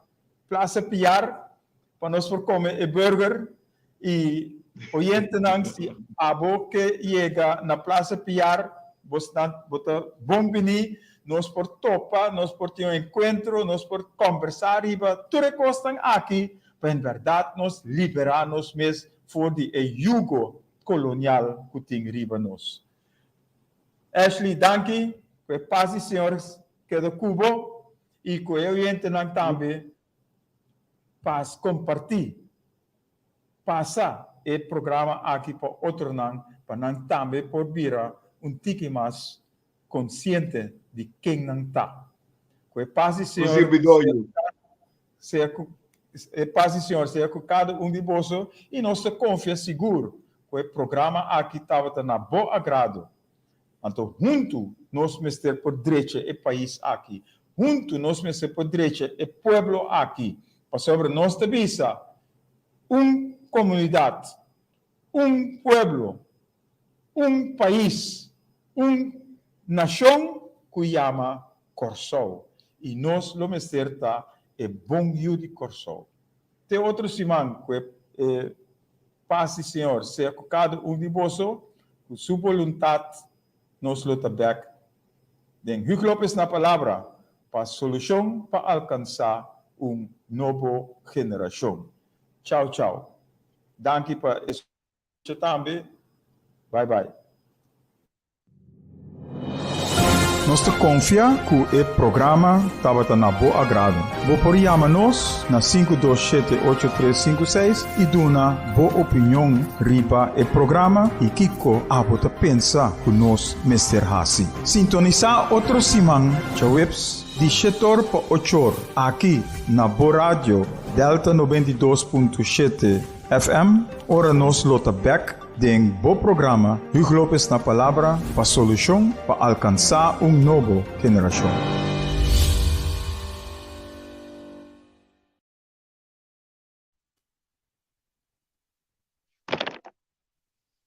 Plaza Piar pa nos por kome e burger i oyentenan si abo ke yega na Plaza Piar bosnan bo ta bon bini nos por topa nos por tin un enkuentro nos por kombersá riba tur e kosnan aki pa en bèrdat nos liberá nos mes for di e yugo kolonial ku tin riba nos. Ashley danki ku e pas di Señor keda ku bo i ku e oyentenan tambe pa kompartí, pasa e programa aki pa otronan pa nan tambe por bira un tiki mas konsiente di ken nan ta. Ku e pas di Un Señor sirbidó yu. sea ku e pas di Señor sea ku kada un di boso i nos ta konfia sigur ku e programa aki tabata na bo agrado. Anto huntu nos mester por drecha e pais aki, huntu nos mester por drecha e pueblo aki, pasobra nos ta bisa un komunidat, un pueblo, un pais, un nashon ku yama Kòrsou i nos lo mester ta e bon yu di Kòrsou. Te otro siman ku e pas di Señor sea ku kada un di boso, ku su boluntat nos lo ta bèk den Huug Lopez na Palabra pa solushon pa alkansá un nobo generashon. Chau chau. Danki pa eskucha tambe. Bai bai. Nos ta konfia ku e programa tabata na bo agrado. Bo por yama nos na 5278356 i duna bo opinion riba e programa i kiko abo ta pensa ku nos mester hasi. Sintonisá otro siman djaweps di shetor pa ochor aki na bo radio Delta 92.7 FM ora nos lo ta bèk Den bo programa Huug Lopez na Palabra pa solushon pa alkansá un nobo generashon.